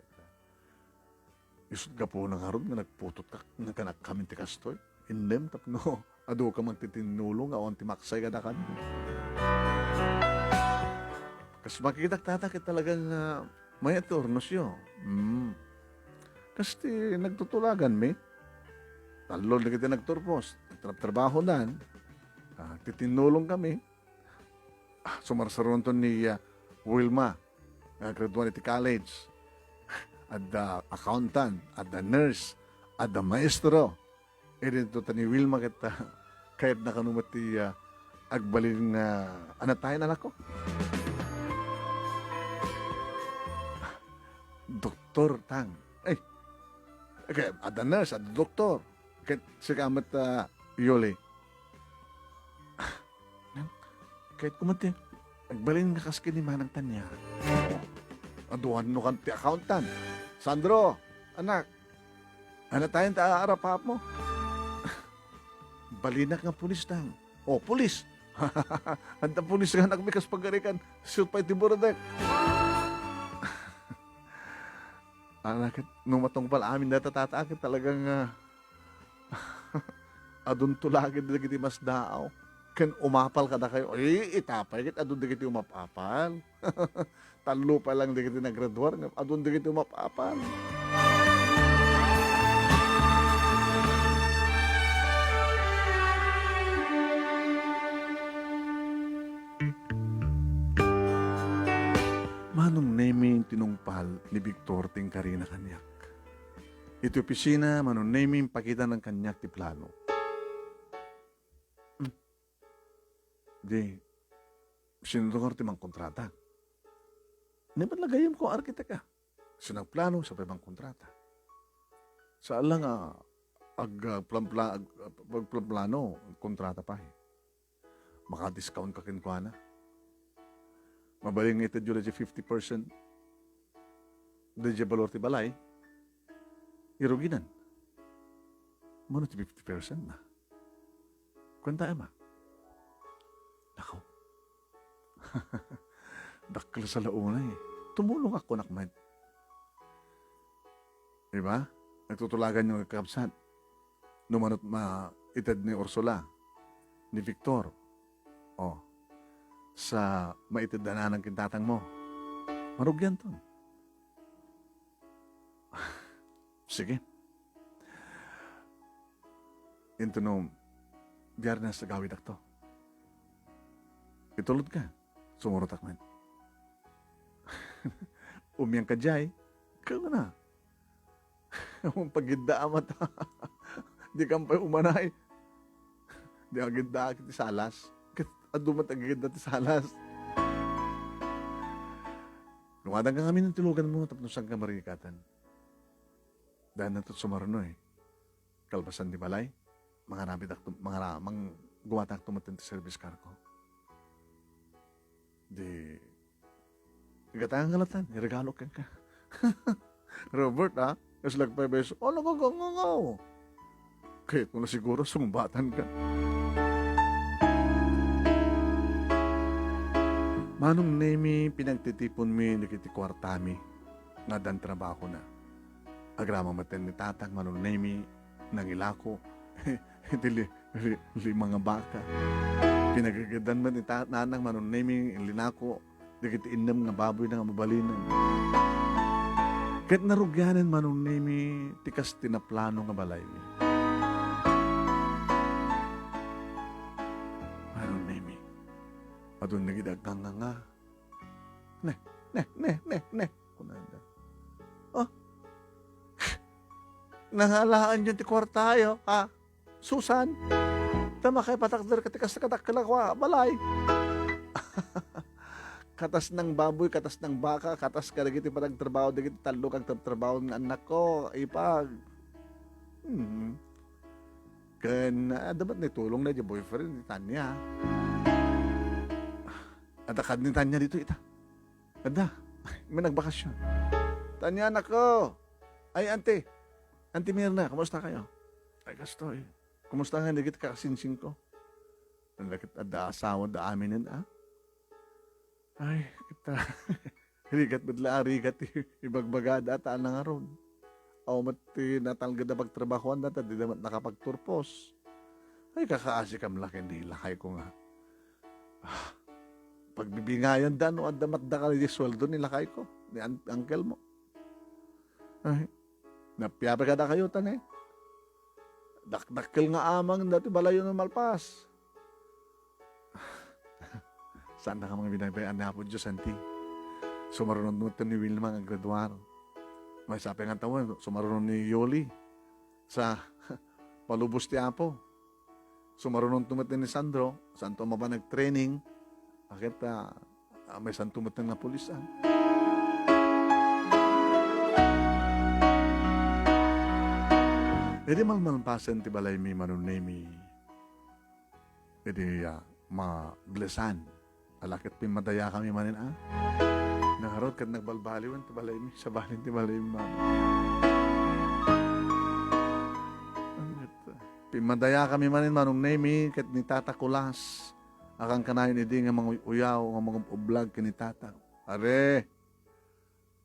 isut' gapuna ngarud nga nagputotka, nga kanak kami ti kastoy. Innem tapno adu ka man ti tinnulong nga awan ti maksay kadakami. Kas makitak, tata, ket talagang, ah, mayat ti urnosyo. Hmm. Kas ti nagtutulaganmi, tallo dagiti nagturpos, trab-, trabahodan, ah, ti tinnulong kami. Ah, sumarsaruanto ni, ah, Wilma, nga graduan iti college. Adda accountant, adda nurse, adda maestro. Idinto ta ni Wilma ket, ah, kayatna kano met ti, ah, agbalin nga anatayen a lako. Doktor, tang. Ay, okay, adda nurse, adda doktor. Ket sika met, ah, Yoli. Nang, kayatko met ti agbalin nga kas ken ni Manang Tanya. Aduan no kan ti accountant. Sandro, anak, anatayen ti aarap-arapmo? Balinak nga pulis, tang. Oh, pulis. Adda pulis nga annakmi kas pagarikan. Siut pay ti buradek. Ala ket no matungpal amin dayta, tata, ket talagang, ah, adunto la ket dagiti masdaaw. Ken umapal kadakayo. Ay, ita pay ket adun dagiti umap-apal. Tallo pay lang dagiti naggraduar, nga adun dagiti umap-apal. Manong Nemi, tinungpal ni Victor ti inkarina kaniak. Iti opisina, Manong Nemi, impakitana kaniak ti plano. Hmm. Di, sino nga ti mangkontrata? Ni met la gayyemko nga arkitek, a. Sino nagplano, siya pay mangkontrata. Saan la nga ag-, ah, planpla-, ag-, agplanplano, agkontrata pay. Maka-discount ka kenkuana. Mabalin nga itedyo daydiay fifty percent daydiay balor ti balay, iruginan. Mano ti fifty percent na? Kuentaem, a. Nako. Dakkel sa launay. Tumulongak, kunak met. Diba? Nagtutulaganyo nga kakabsat. No mano ti maited ni Ursula, ni Victor, o, sa maited a nanang ken tatangmo, marugianton. Sige. Intono, Biernes agawidakto. Itulodka. Sumurotak met. Umiangka diay. Kaguna. Awan pagidda a mata. Dikan pay umanay. Di agidda ti salas. Ket adu met agidda ti salas. Lumadan ka ngamin iti luganmo tapno saanka marikatan. Daan nato sumaruno, eh. Kalpasan ti balay, mangarabidakto, mangara-, mang-, gumatakto met ti service car ko. Di, igatang nga latan, iregalo kenka. Robert, ah, islagpay beso. Ano ka gangangaw? Kayatmo na siguro, sungbatanka. Manong Nemi, pinagtitiponmi dagiti kuartami nga addan trabahona. Agraman met ni tatang, Manong Nemi, nangilako iti li-, li-, lima nga baka. Pinagageddan met ni ta-, nanang, Manong Nemi, inlinako dagiti innem nga baboyna nga mabalinen. Ket narugianen, Manong Nemi, ti kas ti naplano nga balaymi. Manong Nemi, adun dagiti agnganganga. Ne, ne, ne, ne, ne, kunada. Oh. Nangalaanyo ti kuartayo, ha? Susan, ta makaipatakder ka ti kas kadakkel a balay. Katas nang baboy, katas nang baka, katas kadagiti panagtrabaho dagiti tallo ka agtratrabaho nga annakko, ipag. Hmm. Ken, ah, adda met ni tulong na di boyfriend ni Tanya. Adda kad ni Tanya dito ita. Adda. Ay, may nagbakasyon. Tanya, nako. Ay, ante. Ante Mirna, kumusta kayo? Ay, kastoy. Kumusta nga dagiti kakasinsin ko? Adda ket adda asawa da aminen, ah? Ay, kita. Rigat met la, rigat ti ibagbagada ta nangarud. Aw met ti natalged a pagtrabahoan da, ta dida met nakapagturpos. Ay, kakaasi kam la ken ni lakay ko nga. Ah, pagbibingayan da no adda met dakal iti sueldo ni lakay ko, ni an-, uncle mo. Ay, napiapay kada kayo, tan, eh. Dakdakkel nga amang dati balayo no malpas. Saan na ka mga binaybay-an ni Apo Diyos, anti? Sumarunon mo ni Wilma nga graduar. May sapi nga taon, sumarunon ni Yoli sa palubos ti Apo. Sumarunon to met ni Sandro, santo a mapan nag-training. Aket, ah, ah, may santo met nga pulis, ah. Idi malmalpasen ti balaymi, Manong Nemi. Idi, ah, mablesan. Ala ket pimmadayakami manen, a. Nangarud ket nagbalbaliwen ti balaymi, sabalin ti balaymi manen. Ket, pimmadayakami manen, Manong Nemi, ket ni Tata Kulas. A kankanayon idi nga manguy-uyaw, nga mangub-ublag ken ni Tata. Are,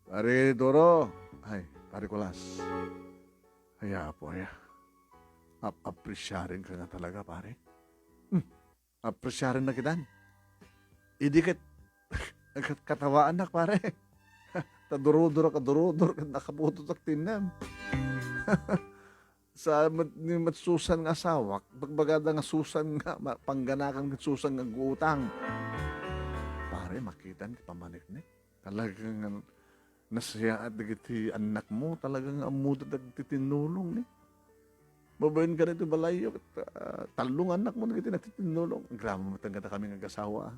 Pare Doro. Ay, Pare Kulas. Ay, Apo, ay. Ap-, apresiarenka nga talaga, pare. Hmm. Apresiarennak itan. Idi ket, ket katawaannak, pare. Ta durodor ka, durodor, ket nakabutotak ti innem. Sa met-, ni met Susan nga asawak, bagbagada nga Susan nga ma-, pangganakan ket Susan nga agutang. Pare, makitam ti pammaniknik. Talaga nga nasiaat dagiti annakmo, talaga nga ammoda dagiti tinnulong ni. Babaen ka ditoy balayyo, ket, ah, tallo nga annakmo dagiti nagtitinnulong. Agraman met kadakami nga agasawa, ah.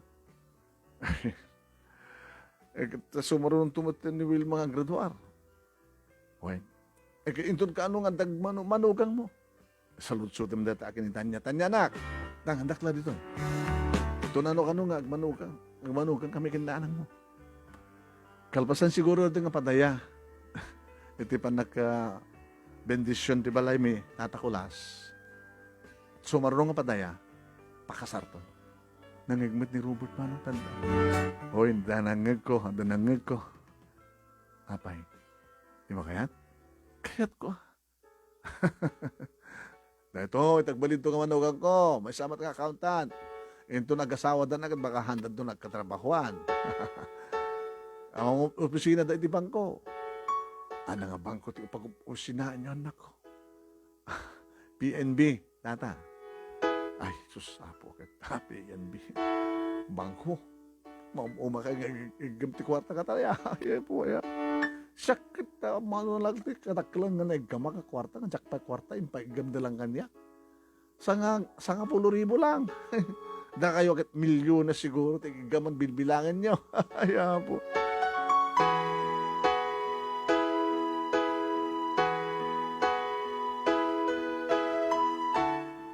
Eh, ket sumarunonto met ni Wilma nga aggraduar. Wen. Eh, ket inton kaano nga dagmanu-, manugangmo? Saludsotem dayta a kinitania-tanianak. Dangandak la ditoy. Ito nano kano nga agmanugang, agmanugang kami ken nanangmo. Kalpasan siguro dayta nga padaya iti pannaka-, bendision ti balaymi, Tata Kulas. Sumaruno nga padaya, pakasarto. Nangngeg met ni Robert manong tanda. Oy, adda nangngegko, adda nangngegko. Apay, di mo kayat? Kayatko. Daytoy, tagbalinto nga manugangko, maysa met nga accountant. Inton agasawada na ket baka haandanto nga agkatrabahoan. Ang opisina da iti bangko. Ano nga bangko ti pag-opisinaanyo, annakko? P N B, tata. Ay, sus, Apo, ket P N B. Bangko. Maum-uma ka nga ig-, iggem ti kuarta ka tayo. Ay, po, ya. Siak ket, ah, mano lang ti kadakkel nga naiggamak a kuarta, nga diak pay kuarta, impaiggem da lang kaniak. Sanga-, sangapulo ribu lang. Dakayo ket milyones siguro ti iggaman bilbilangenyo. Ay, Apo.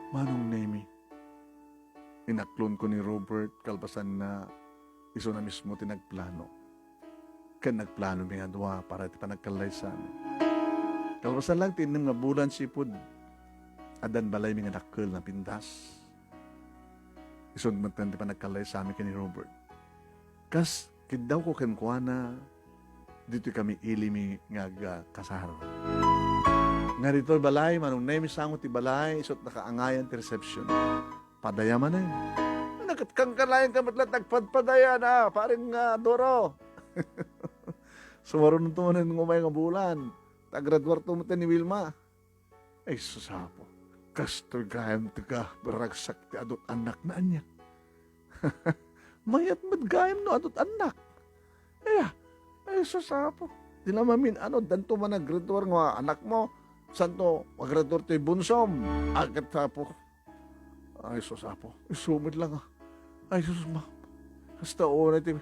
Manong Nemi, inaklonko ni Robert kalpasanna, isuna mismo ti nagplano. Ken nagplanomi nga dua para iti panagkallaysami. Kalpasan lang ti innem nga bulan sipud addan balaymi nga dakkel, napintas. Isu met ti panagkallaysami ken ni Robert. Kas kiddawko kenkuana, ditoy kami ilimi nga agkasar. Nga ditoy balay, Manong Nemi, sango ti balay, isut' nakaangayan ti reception. Padaya manen. Nakatkangkalayan ka met laeng ti agpadpadaya na, pareng, ah, Doro. Sumarunonto manen nga umay nga bulan. Ta agraduarto met ni Wilma. Ay, sus, Apo. Kastoy gayam ti kabaragsak ti adut annakna ania. Mayat met gayam no adut annak. Aya, ay, sus, Apo. Di la mamin-ano, danto man agraduar nga anakmo. Santo, agraduar ti bunsom. Agat, Apo. Ay, sus, Apo. Isu met lang, ah. Ay, sus, ma. Hasta unay ti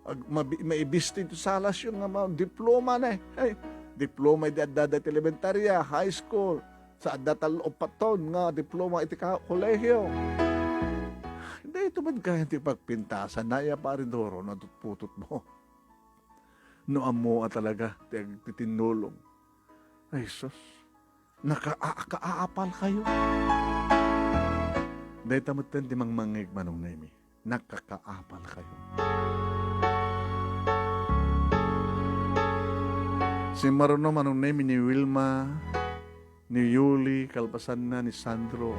ag-, mabi-, maibistig ti salasyo nga ma-, diploma na, eh. Ay, diploma idi adda dayta ti elementarya, high school. Sa adda tallo, uppat taon nga diploma iti ka-, kolehiyo. Daytoy met gayam ti pagpintasan, naya, Pare Doro, no adut putotmo. No ammo a talaga ti ag-, ti tinnulong. Ay, sus. Naka-, a-, kaapal kayo. Dayta metten ti mangmangngeg, Manong Nemi. Nakakaapal kayo. Simmaruno, Manong Nemi, ni Wilma, ni Yuli, kalpasanna ni Sandro.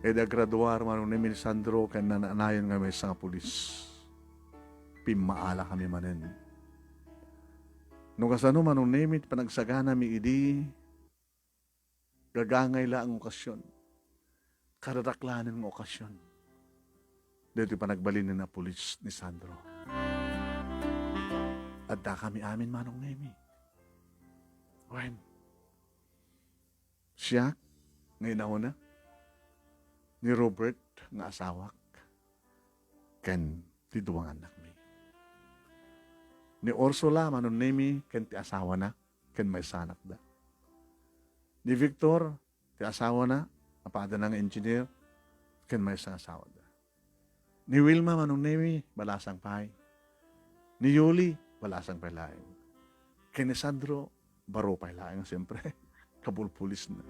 Idi agraduar, Manong Nemi, ni Sandro, ken nanayon nga maysa nga pulis. Pimmaala kami manen. No kasano, Manong Nemi, ti panagsaganami idi gagangay laeng nga okasyon, kadadaklanen nga okasyon, daytoy panagbalinen a pulis ni Sandro. Addakami amin, Manong Nemi. Wen, siak nga inawna, ni Robert nga asawak, ken ti dua nga annakmi. Ni Ursula, Manong Nemi, ken ti asawana, ken maysa nga anakda. Ni Victor, ti asawana, a padana nga engineer, ken maysa nga asawada. Ni Wilma, Manong Nemi, balasang pay. Ni Yuli, balasang pay laeng. Ken ni Sandro, baro pay laeng, siyempre. Kabulpulis na.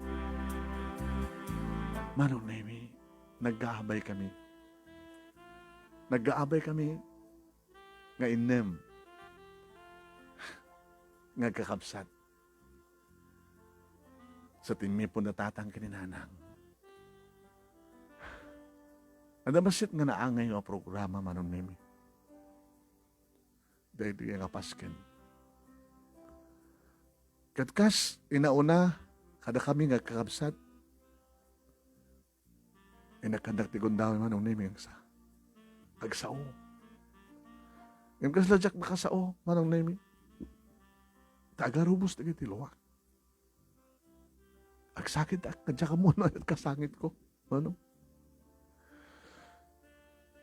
Manong Nemi, naggaabay kami. Naggaabay kami nga innem. nga agkakabsat, sa timmipon da tatang ken ni nanang, adda bassit nga naangay nga programa, Manong Nemi. Daytoy nga Pasken. Ket kas inauna kadakami nga agkakabsat, inakkandak ti gundaway, Manong Nemi, nga sa-, agsao. Ngem kasla diak makasao, Manong Nemi, ta agarubos dagiti luak. Agsakit ak, diak ammo no ania kasangitko. Ano?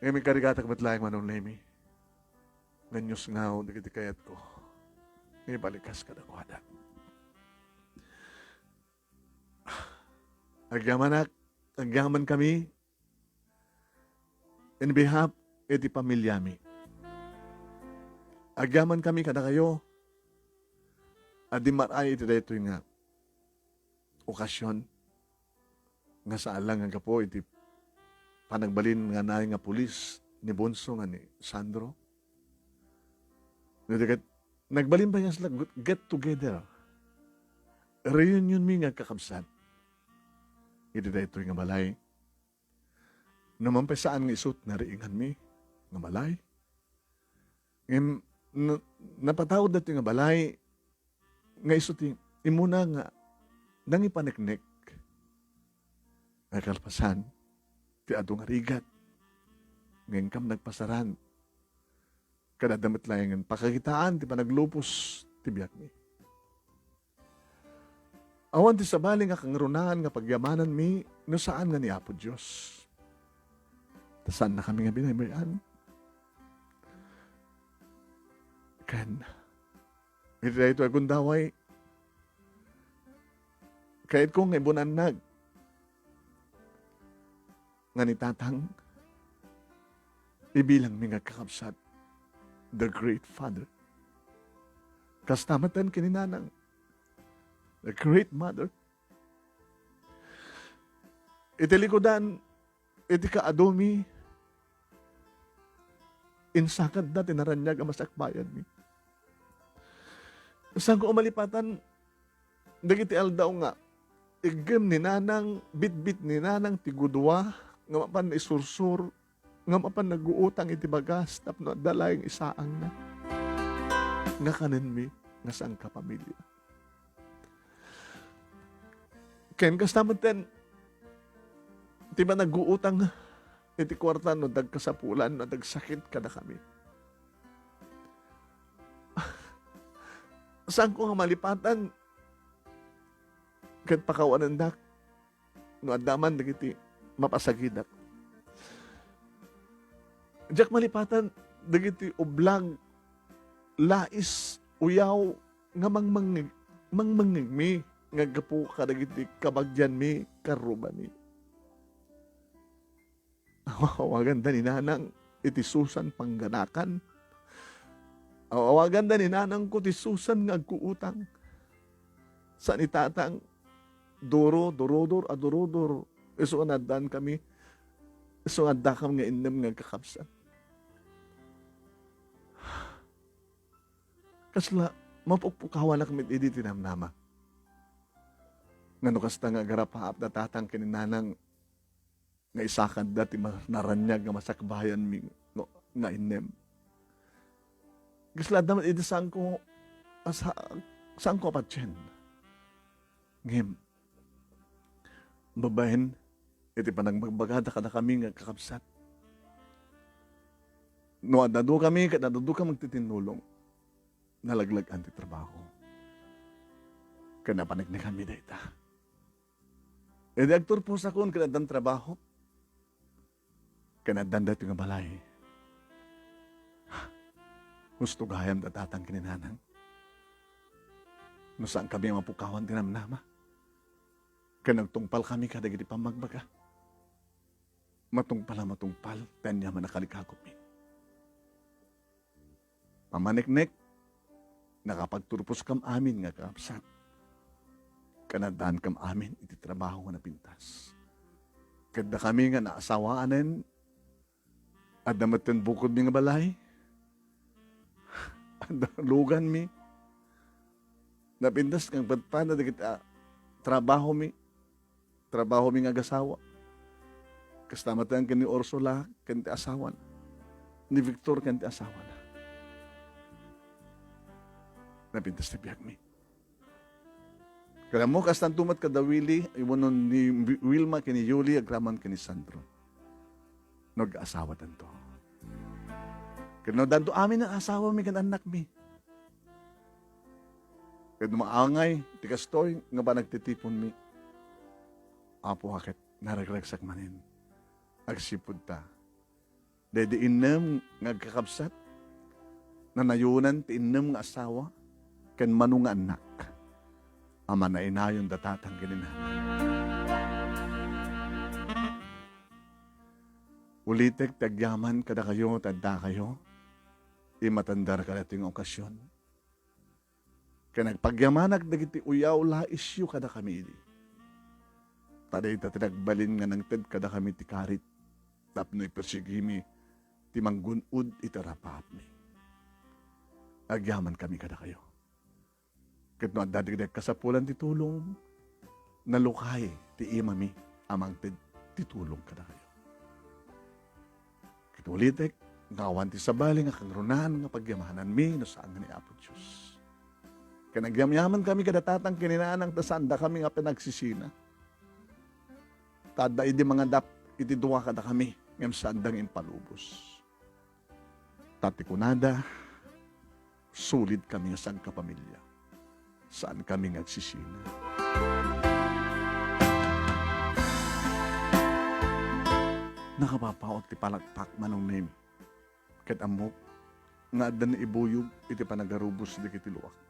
Ngem inkarigatak met laeng, Manong Nemi, nga inyusngaw dagiti kayatko nga ibalikas kadakuada. Agyamanak, agyamankami in behalf iti pamiliami. Agyamankami kadakayo a dimmaray iti daytoy nga okasyon nga saan lang nga gapu iti panagbalin nga naay nga pulis ni Bonso nga ni Sandro. No, di ket, nagbalin pay nga sila get, get together. Reunion mi nga agkakabsat iti daytoy nga balay. No man pay saan nga isu ti nariinganmi nga balay. Ngem, na-, napatawag daytoy nga balay nga isu ti immuna nga nangipaneknek. Nga kalpasan ti adu nga rigat nga inkam nagpasaran, ket adda met laengen pakakitaan ti panaglupos ti biagmi. Awan ti sabali nga kangrunaan nga pagyamananmi no saan nga ni Apo Dios. Ta saannakami nga binaybayan. Ken iti daytoy a gundaway, kayatko nga ibunannag nga ni Tatang, ibilangmi nga kakabsat, the great father. Kasta met ken ni Nanang, the great mother. Iti likudan, iti kaadumi, insakatda ti naraniag a masakbayanmi. Saanko a malipatan dagiti aldaw nga iggem ni Nanang, bitbit ni Nanang ti gudua nga mapan isursur, nga mapan naguutang iti bagas tapno adda laeng isaangna nga kanenmi nga sangkapamilya. Ken kasta metten ti panagguutang iti kuarta no dagkasapulan, no dagsakit kadakami. Saanko nga malipatan ket pakawanendak no adda man dagiti mapasagidak. Diak malipatan dagiti ublag, lais, uyaw nga mangmangngeg-, mangmangngegmi nga gapu kadagiti kabagianmi, karrubami. Aw-, awaganda ni Nanang iti susan pangganakan. Aw-, awaganda ni Nanangko ti susan nga agkuutang. Sa ni Tatang, duro, durodor a durodor. Isu nga naddaankami, isu nga addakam nga innem nga agkakabsat. Kasla, mapukpukawanak met idi ti namnama. Nga no kasta nga agarapaap da Tatang ken ni Nanang, nga isakatda ti ma-, naraniag nga masakbayanmi nga, nga innem. Kasla adda met idi saanko, asa-, saanko a patien. Ngem, babaen iti panagbagbagada kadakami nga kakabsat, no adda dukami ket adda dukam agtitinnulong, nalaglag-an ti trabaho. Ken napaneknekanmi dayta. Idi agturposakon ken addan trabaho, ken addan daytoy nga balay, husto gayam da Tatang ken ni Nanang. No saankami a mapukawan ti namnama, ken agtungpalkami kadagiti pammagbaga, matungpal a matungpal ti aniaman a kalikakumi. Pamaneknek, nakapagturposkam amin nga kakabsat. Ken addaankam amin iti trabaho nga napintas. Ket dakami nga naasawaanen, adda metten bukodmi nga balay, adda luganmi, Napintas nga agpadpada dagiti, ah, trabahomi, trabahomi nga agasawa. Kasta met ken ni Ursula ken ti asawana. Ni Victor ken ti asawana. Napintas ti biagmi. Kaya mo, kastanto met kada Willie, wenno ni Wilma ken ni Yuli, agraman ken ni Sandro. No ag-asawatanto. Ken no danto amin nga asawami ken annakmi. Ket no maangay ti kastoy nga panagtitiponmi, Apo, a ket naragragsak manen. Agsipud ta, daydi innem nga agkakabsat, nanayonan ti innem nga asawa ken mano nga annak a manainayon da tatang ken ni nanang. Ulitek ti agyaman kadakayo, ti addakayo, imatandar kadatoy nga okasion. Ken agpagyamanak dagiti uyaw laisyo kadakami idi. Ta dayta ti nagbalin nga nangted kadakami ti karit tapno ipersigimi ti manggun-od iti arapaapmi. Agyamankami kadakayo. Ket no adda dagiti agkasapulan ti tulong, nalukay ti imami a mangted ti tulong kadakayo. Ket ulitek nga awan ti sabali nga kangrunaan nga pagyamananmi no saan nga ni Apo Dios. Ken agyamyamankami kada tatang ken ni nanang ta saandakami nga panagsisina. Ta adda idi mangadap iti dua kadakami ngem saanda nga impalubos. Ta ti kunada, solid kami nga sangkapamilya. Saan kami nga agsisina. Nakapapaut ti palakpak, Manong Nemi. Ket ammok nga adda naibuyog iti panagarubos dagiti luak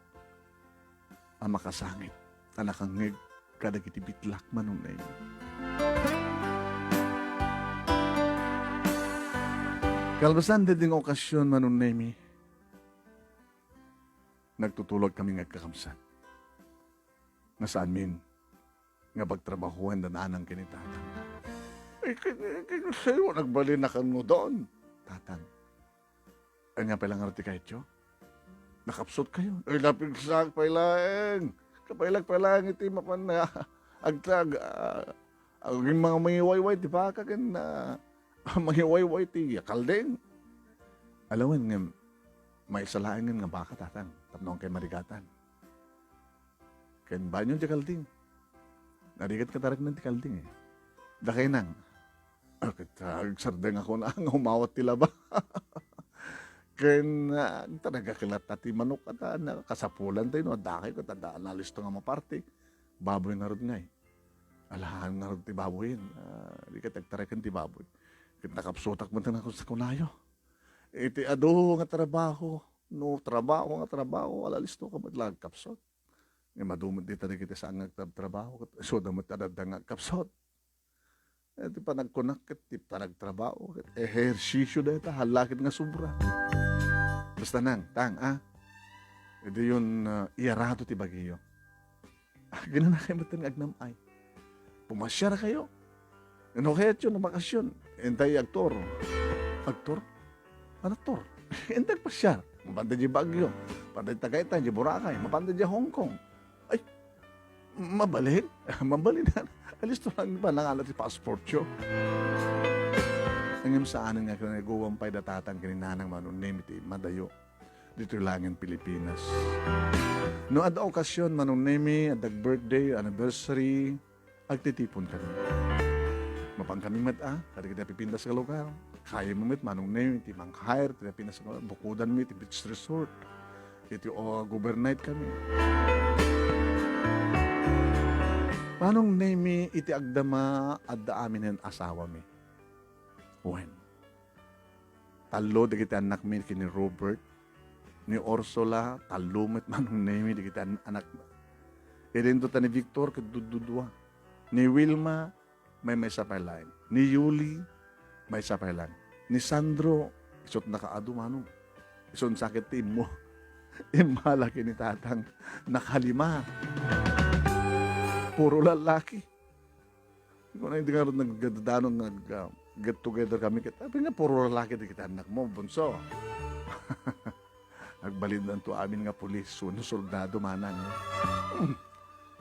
a makasangit a nakangngeg kadagiti bitlak, Manong Nemi. Kalpasan daydi nga okasion, Manong Nemi, nagtutulog kami nga agkakabsat. Nga saanmin nga pagtrabahoen da nanang ken ni tatang. Ay, ken, ken, sayo, nagbalin a kanudon. Tatang. Ania pay la ngarud ti kayatyo? Nakapsutkayo. Ay, napigsak pay laeng. Kapailak pay laeng iti mapan nga agtag, ah, aging mga mangiwayway ti baka ken, ah, mangiwayway ti kalding. Alawen ngem, maysa laeng ngem nga baka, tatang, tapno agkay marigatan. Ken banyo ti kalding. Narigat katareknan ti kalding, eh. Dakay nang. Ah, ket, ah, agsardeng ako na nga umawat ti laba. Ken, ah, talaga ket latta ti manok ata, na kasapulan tayo, no? Adda kay ket adda nalisto nga maparti. Baboy ngarud ngay. Alahan ngarud ti baboyen. Ah, di ket agtarekan ti baboy. Ket nakapsutak man ti nakus-, kunayo. Iti adu nga trabaho, no trabaho nga trabaho, alalisto ka met la agkapsut. Ngem adu met dita dagiti saan nga agtrabtrabaho, ket isuda met adda nga agkapsut. Eh, ti panagkunak ket ti panagtrabaho, ket ehersisyo dayta, hallakit nga sobra. Basta nang, tang, ah, idiyon, ah, iyarado ti bagiyo. Aginanakayo met nga agnam-ay. Pumasiar kayo. No kayatyo no bakasyon, intay agtur. Agtur? Ano tur? Intay agpasiar. Mapanda di Baguio. Mapanda di Tagaytay, di Boracay. Mapanda di Hong Kong. Ay, mabalin? Mabalin na. Alisto lang ba nang alat ti passport yo? Ngem saan nga kinaguam pay da tatang ken ni nanang Manong Nemi ti madayo ditoy laeng Pilipinas. No adda okasyon, Manong Nemi, adda birthday, anniversary, agtitipon kami. Mapan kami met a, kadagiti napipintas nga lugar. Kayatmo met, Manong Nemi, ti mang-hire ti napipintas nga lugar. Bukodanmi ti beach resort. Iti o, overnight kami. Manong Nemi, iti agdama, adda aminen asawami. Wen. Tallo dagiti annakmi ken ni Robert, ni Ursula, tallo met Manong Nemi dagiti an-, anakna. Idinto ta ni Victor ket duddudua. Ni Wilma, maymaysa pay laeng. Ni Yuli, maysa pay laeng. Ni Sandro, isut nakaadu, Manong. Isun sakit ti immo. Immala ken ni Tatang. Nakalima. Puro lalaki. Kuna, hindi nga rin nagdadano nga, ah, get together kami. Ket, sabi nga, puro lalaki di kita anak mo, bunso. Agbalindanto amin nga pulis wenno soldado, manang.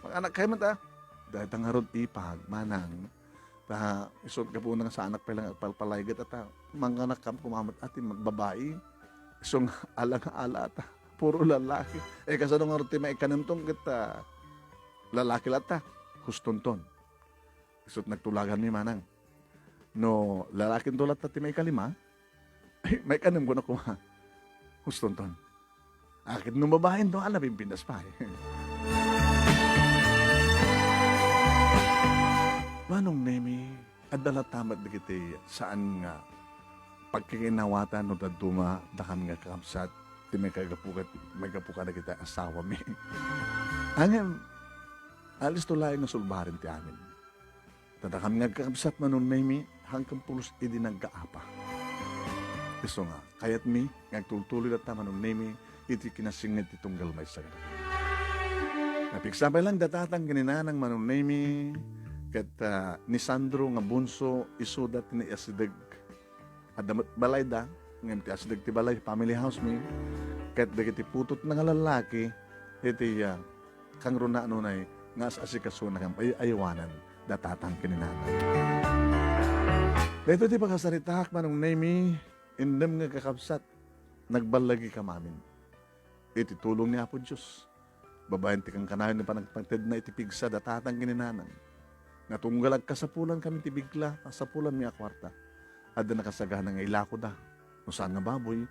Makanak kayo man ta. Dayta ngarud ipag, manang. Ta, isu gapuna nga saanak pay lang agpalpalayget ata. Manganakam koma met a ti magbabai. Isu nga ala nga ala ata. Puro lalaki. Eh, kasano ngarud ti maikanem ton ket, ah, lalaki latta? Hustonton. Isut nagtulaganmi, manang. No lalakinto latta ti maikalima, ay, maikanem koma. Hustonton. Akin no babaen to, ala, Pilipinas pay. Manong Nemi, adda latta met dagiti saan nga pagkikinawatan no dadduma dakami nga kakabsat ti maigapu ket maigapu kadagiti asawami. Ngem, alisto laeng nga sulbaren ti amin. Ta dakami nga agkakabsat, Manong Nemi, haan ken pulos idi naggaapa. Isu nga, kayatmi nga agtultuloy latta, Manong Nemi, iti kinasinged ti tunggal maysa kadakami. Napigsa pay lang da tatang ken ni nanang, Manong Nemi, ket, ah, ni Sandro nga bunso, isuda ti naiasideg. Adda met balayda, ngem ti asideg ti balay, family house mi. Ket dagiti putotna nga lallaki, iti, ah, kangruna nunay nga as-asikasona ken ay-ayawanan da tatang ken ni nanang. Daytoy ti pakasaritaak, Manong Nemi, innem nga kakabsat, nagballagikam amin. Iti tulong ni Apo Dios, babaen ti kankanayon ni panagpangtedna iti pigsa da tatang ken ni nanang. Natunggal agkasapulankami ti bigla, kasapulanmi a kuarta. Adda nakasagana nga ilakoda. No saan nga baboy,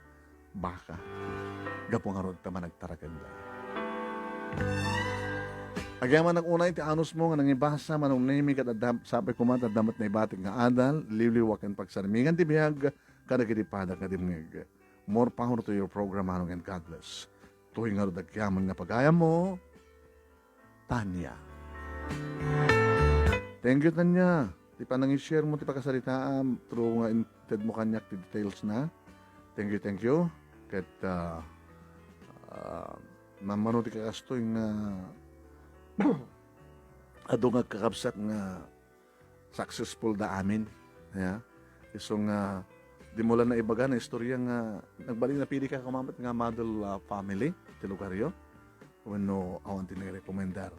baka. Gapu ngarud ta managtarakenda. Agyamanak unay ti anusmo nga nangibasa, Manong Nemi, ket adda, sapay koma, adda met naibatik nga adal, liwliwa ken pagsarmingan ti biag, kadagiti pada nga dimngeg. More power to your program, Manong, and God bless. Toy ngarud agyaman nga pagayammo, Tanya. Thank you, Tanya. Ti panangishare mo ti pakasaritaam, through nga intedmo kaniak ti details na. Thank you, thank you. Ket, ah, ah, mammano ti kakastoy nga adu nga agkakabsat nga successful da amin. Ya. Isu nga, di mo lang naibaga nga istorya nga nagbalin, napili ka koma met nga model, ah, family ti lugaryo. Wenno awan ti nagrekomendar.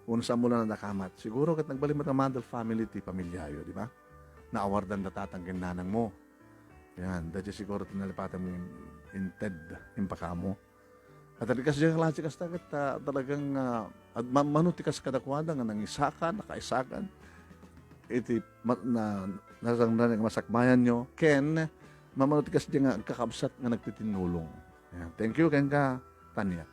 Wenno saan mo lang nadakamat. Siguro ket nagbalin met nga model family ti pamilyayo, di ba? Naawardan da tatang ken nanang mo. Yan, daytoy siguro ti nalipatan mo in-, inted, impakamo. At di kasdiay nga klase kasta ket, ah, talagang, ah, at ma-, mano ti kas kadakuada nga nangisakan, nakaisakan iti ma-, na, nasangran nga masakbayanyo, ken mamano ti kasdiay nga agkakabsat nga nagtitinnulong. Ayan. Thank you kenka, Tanya.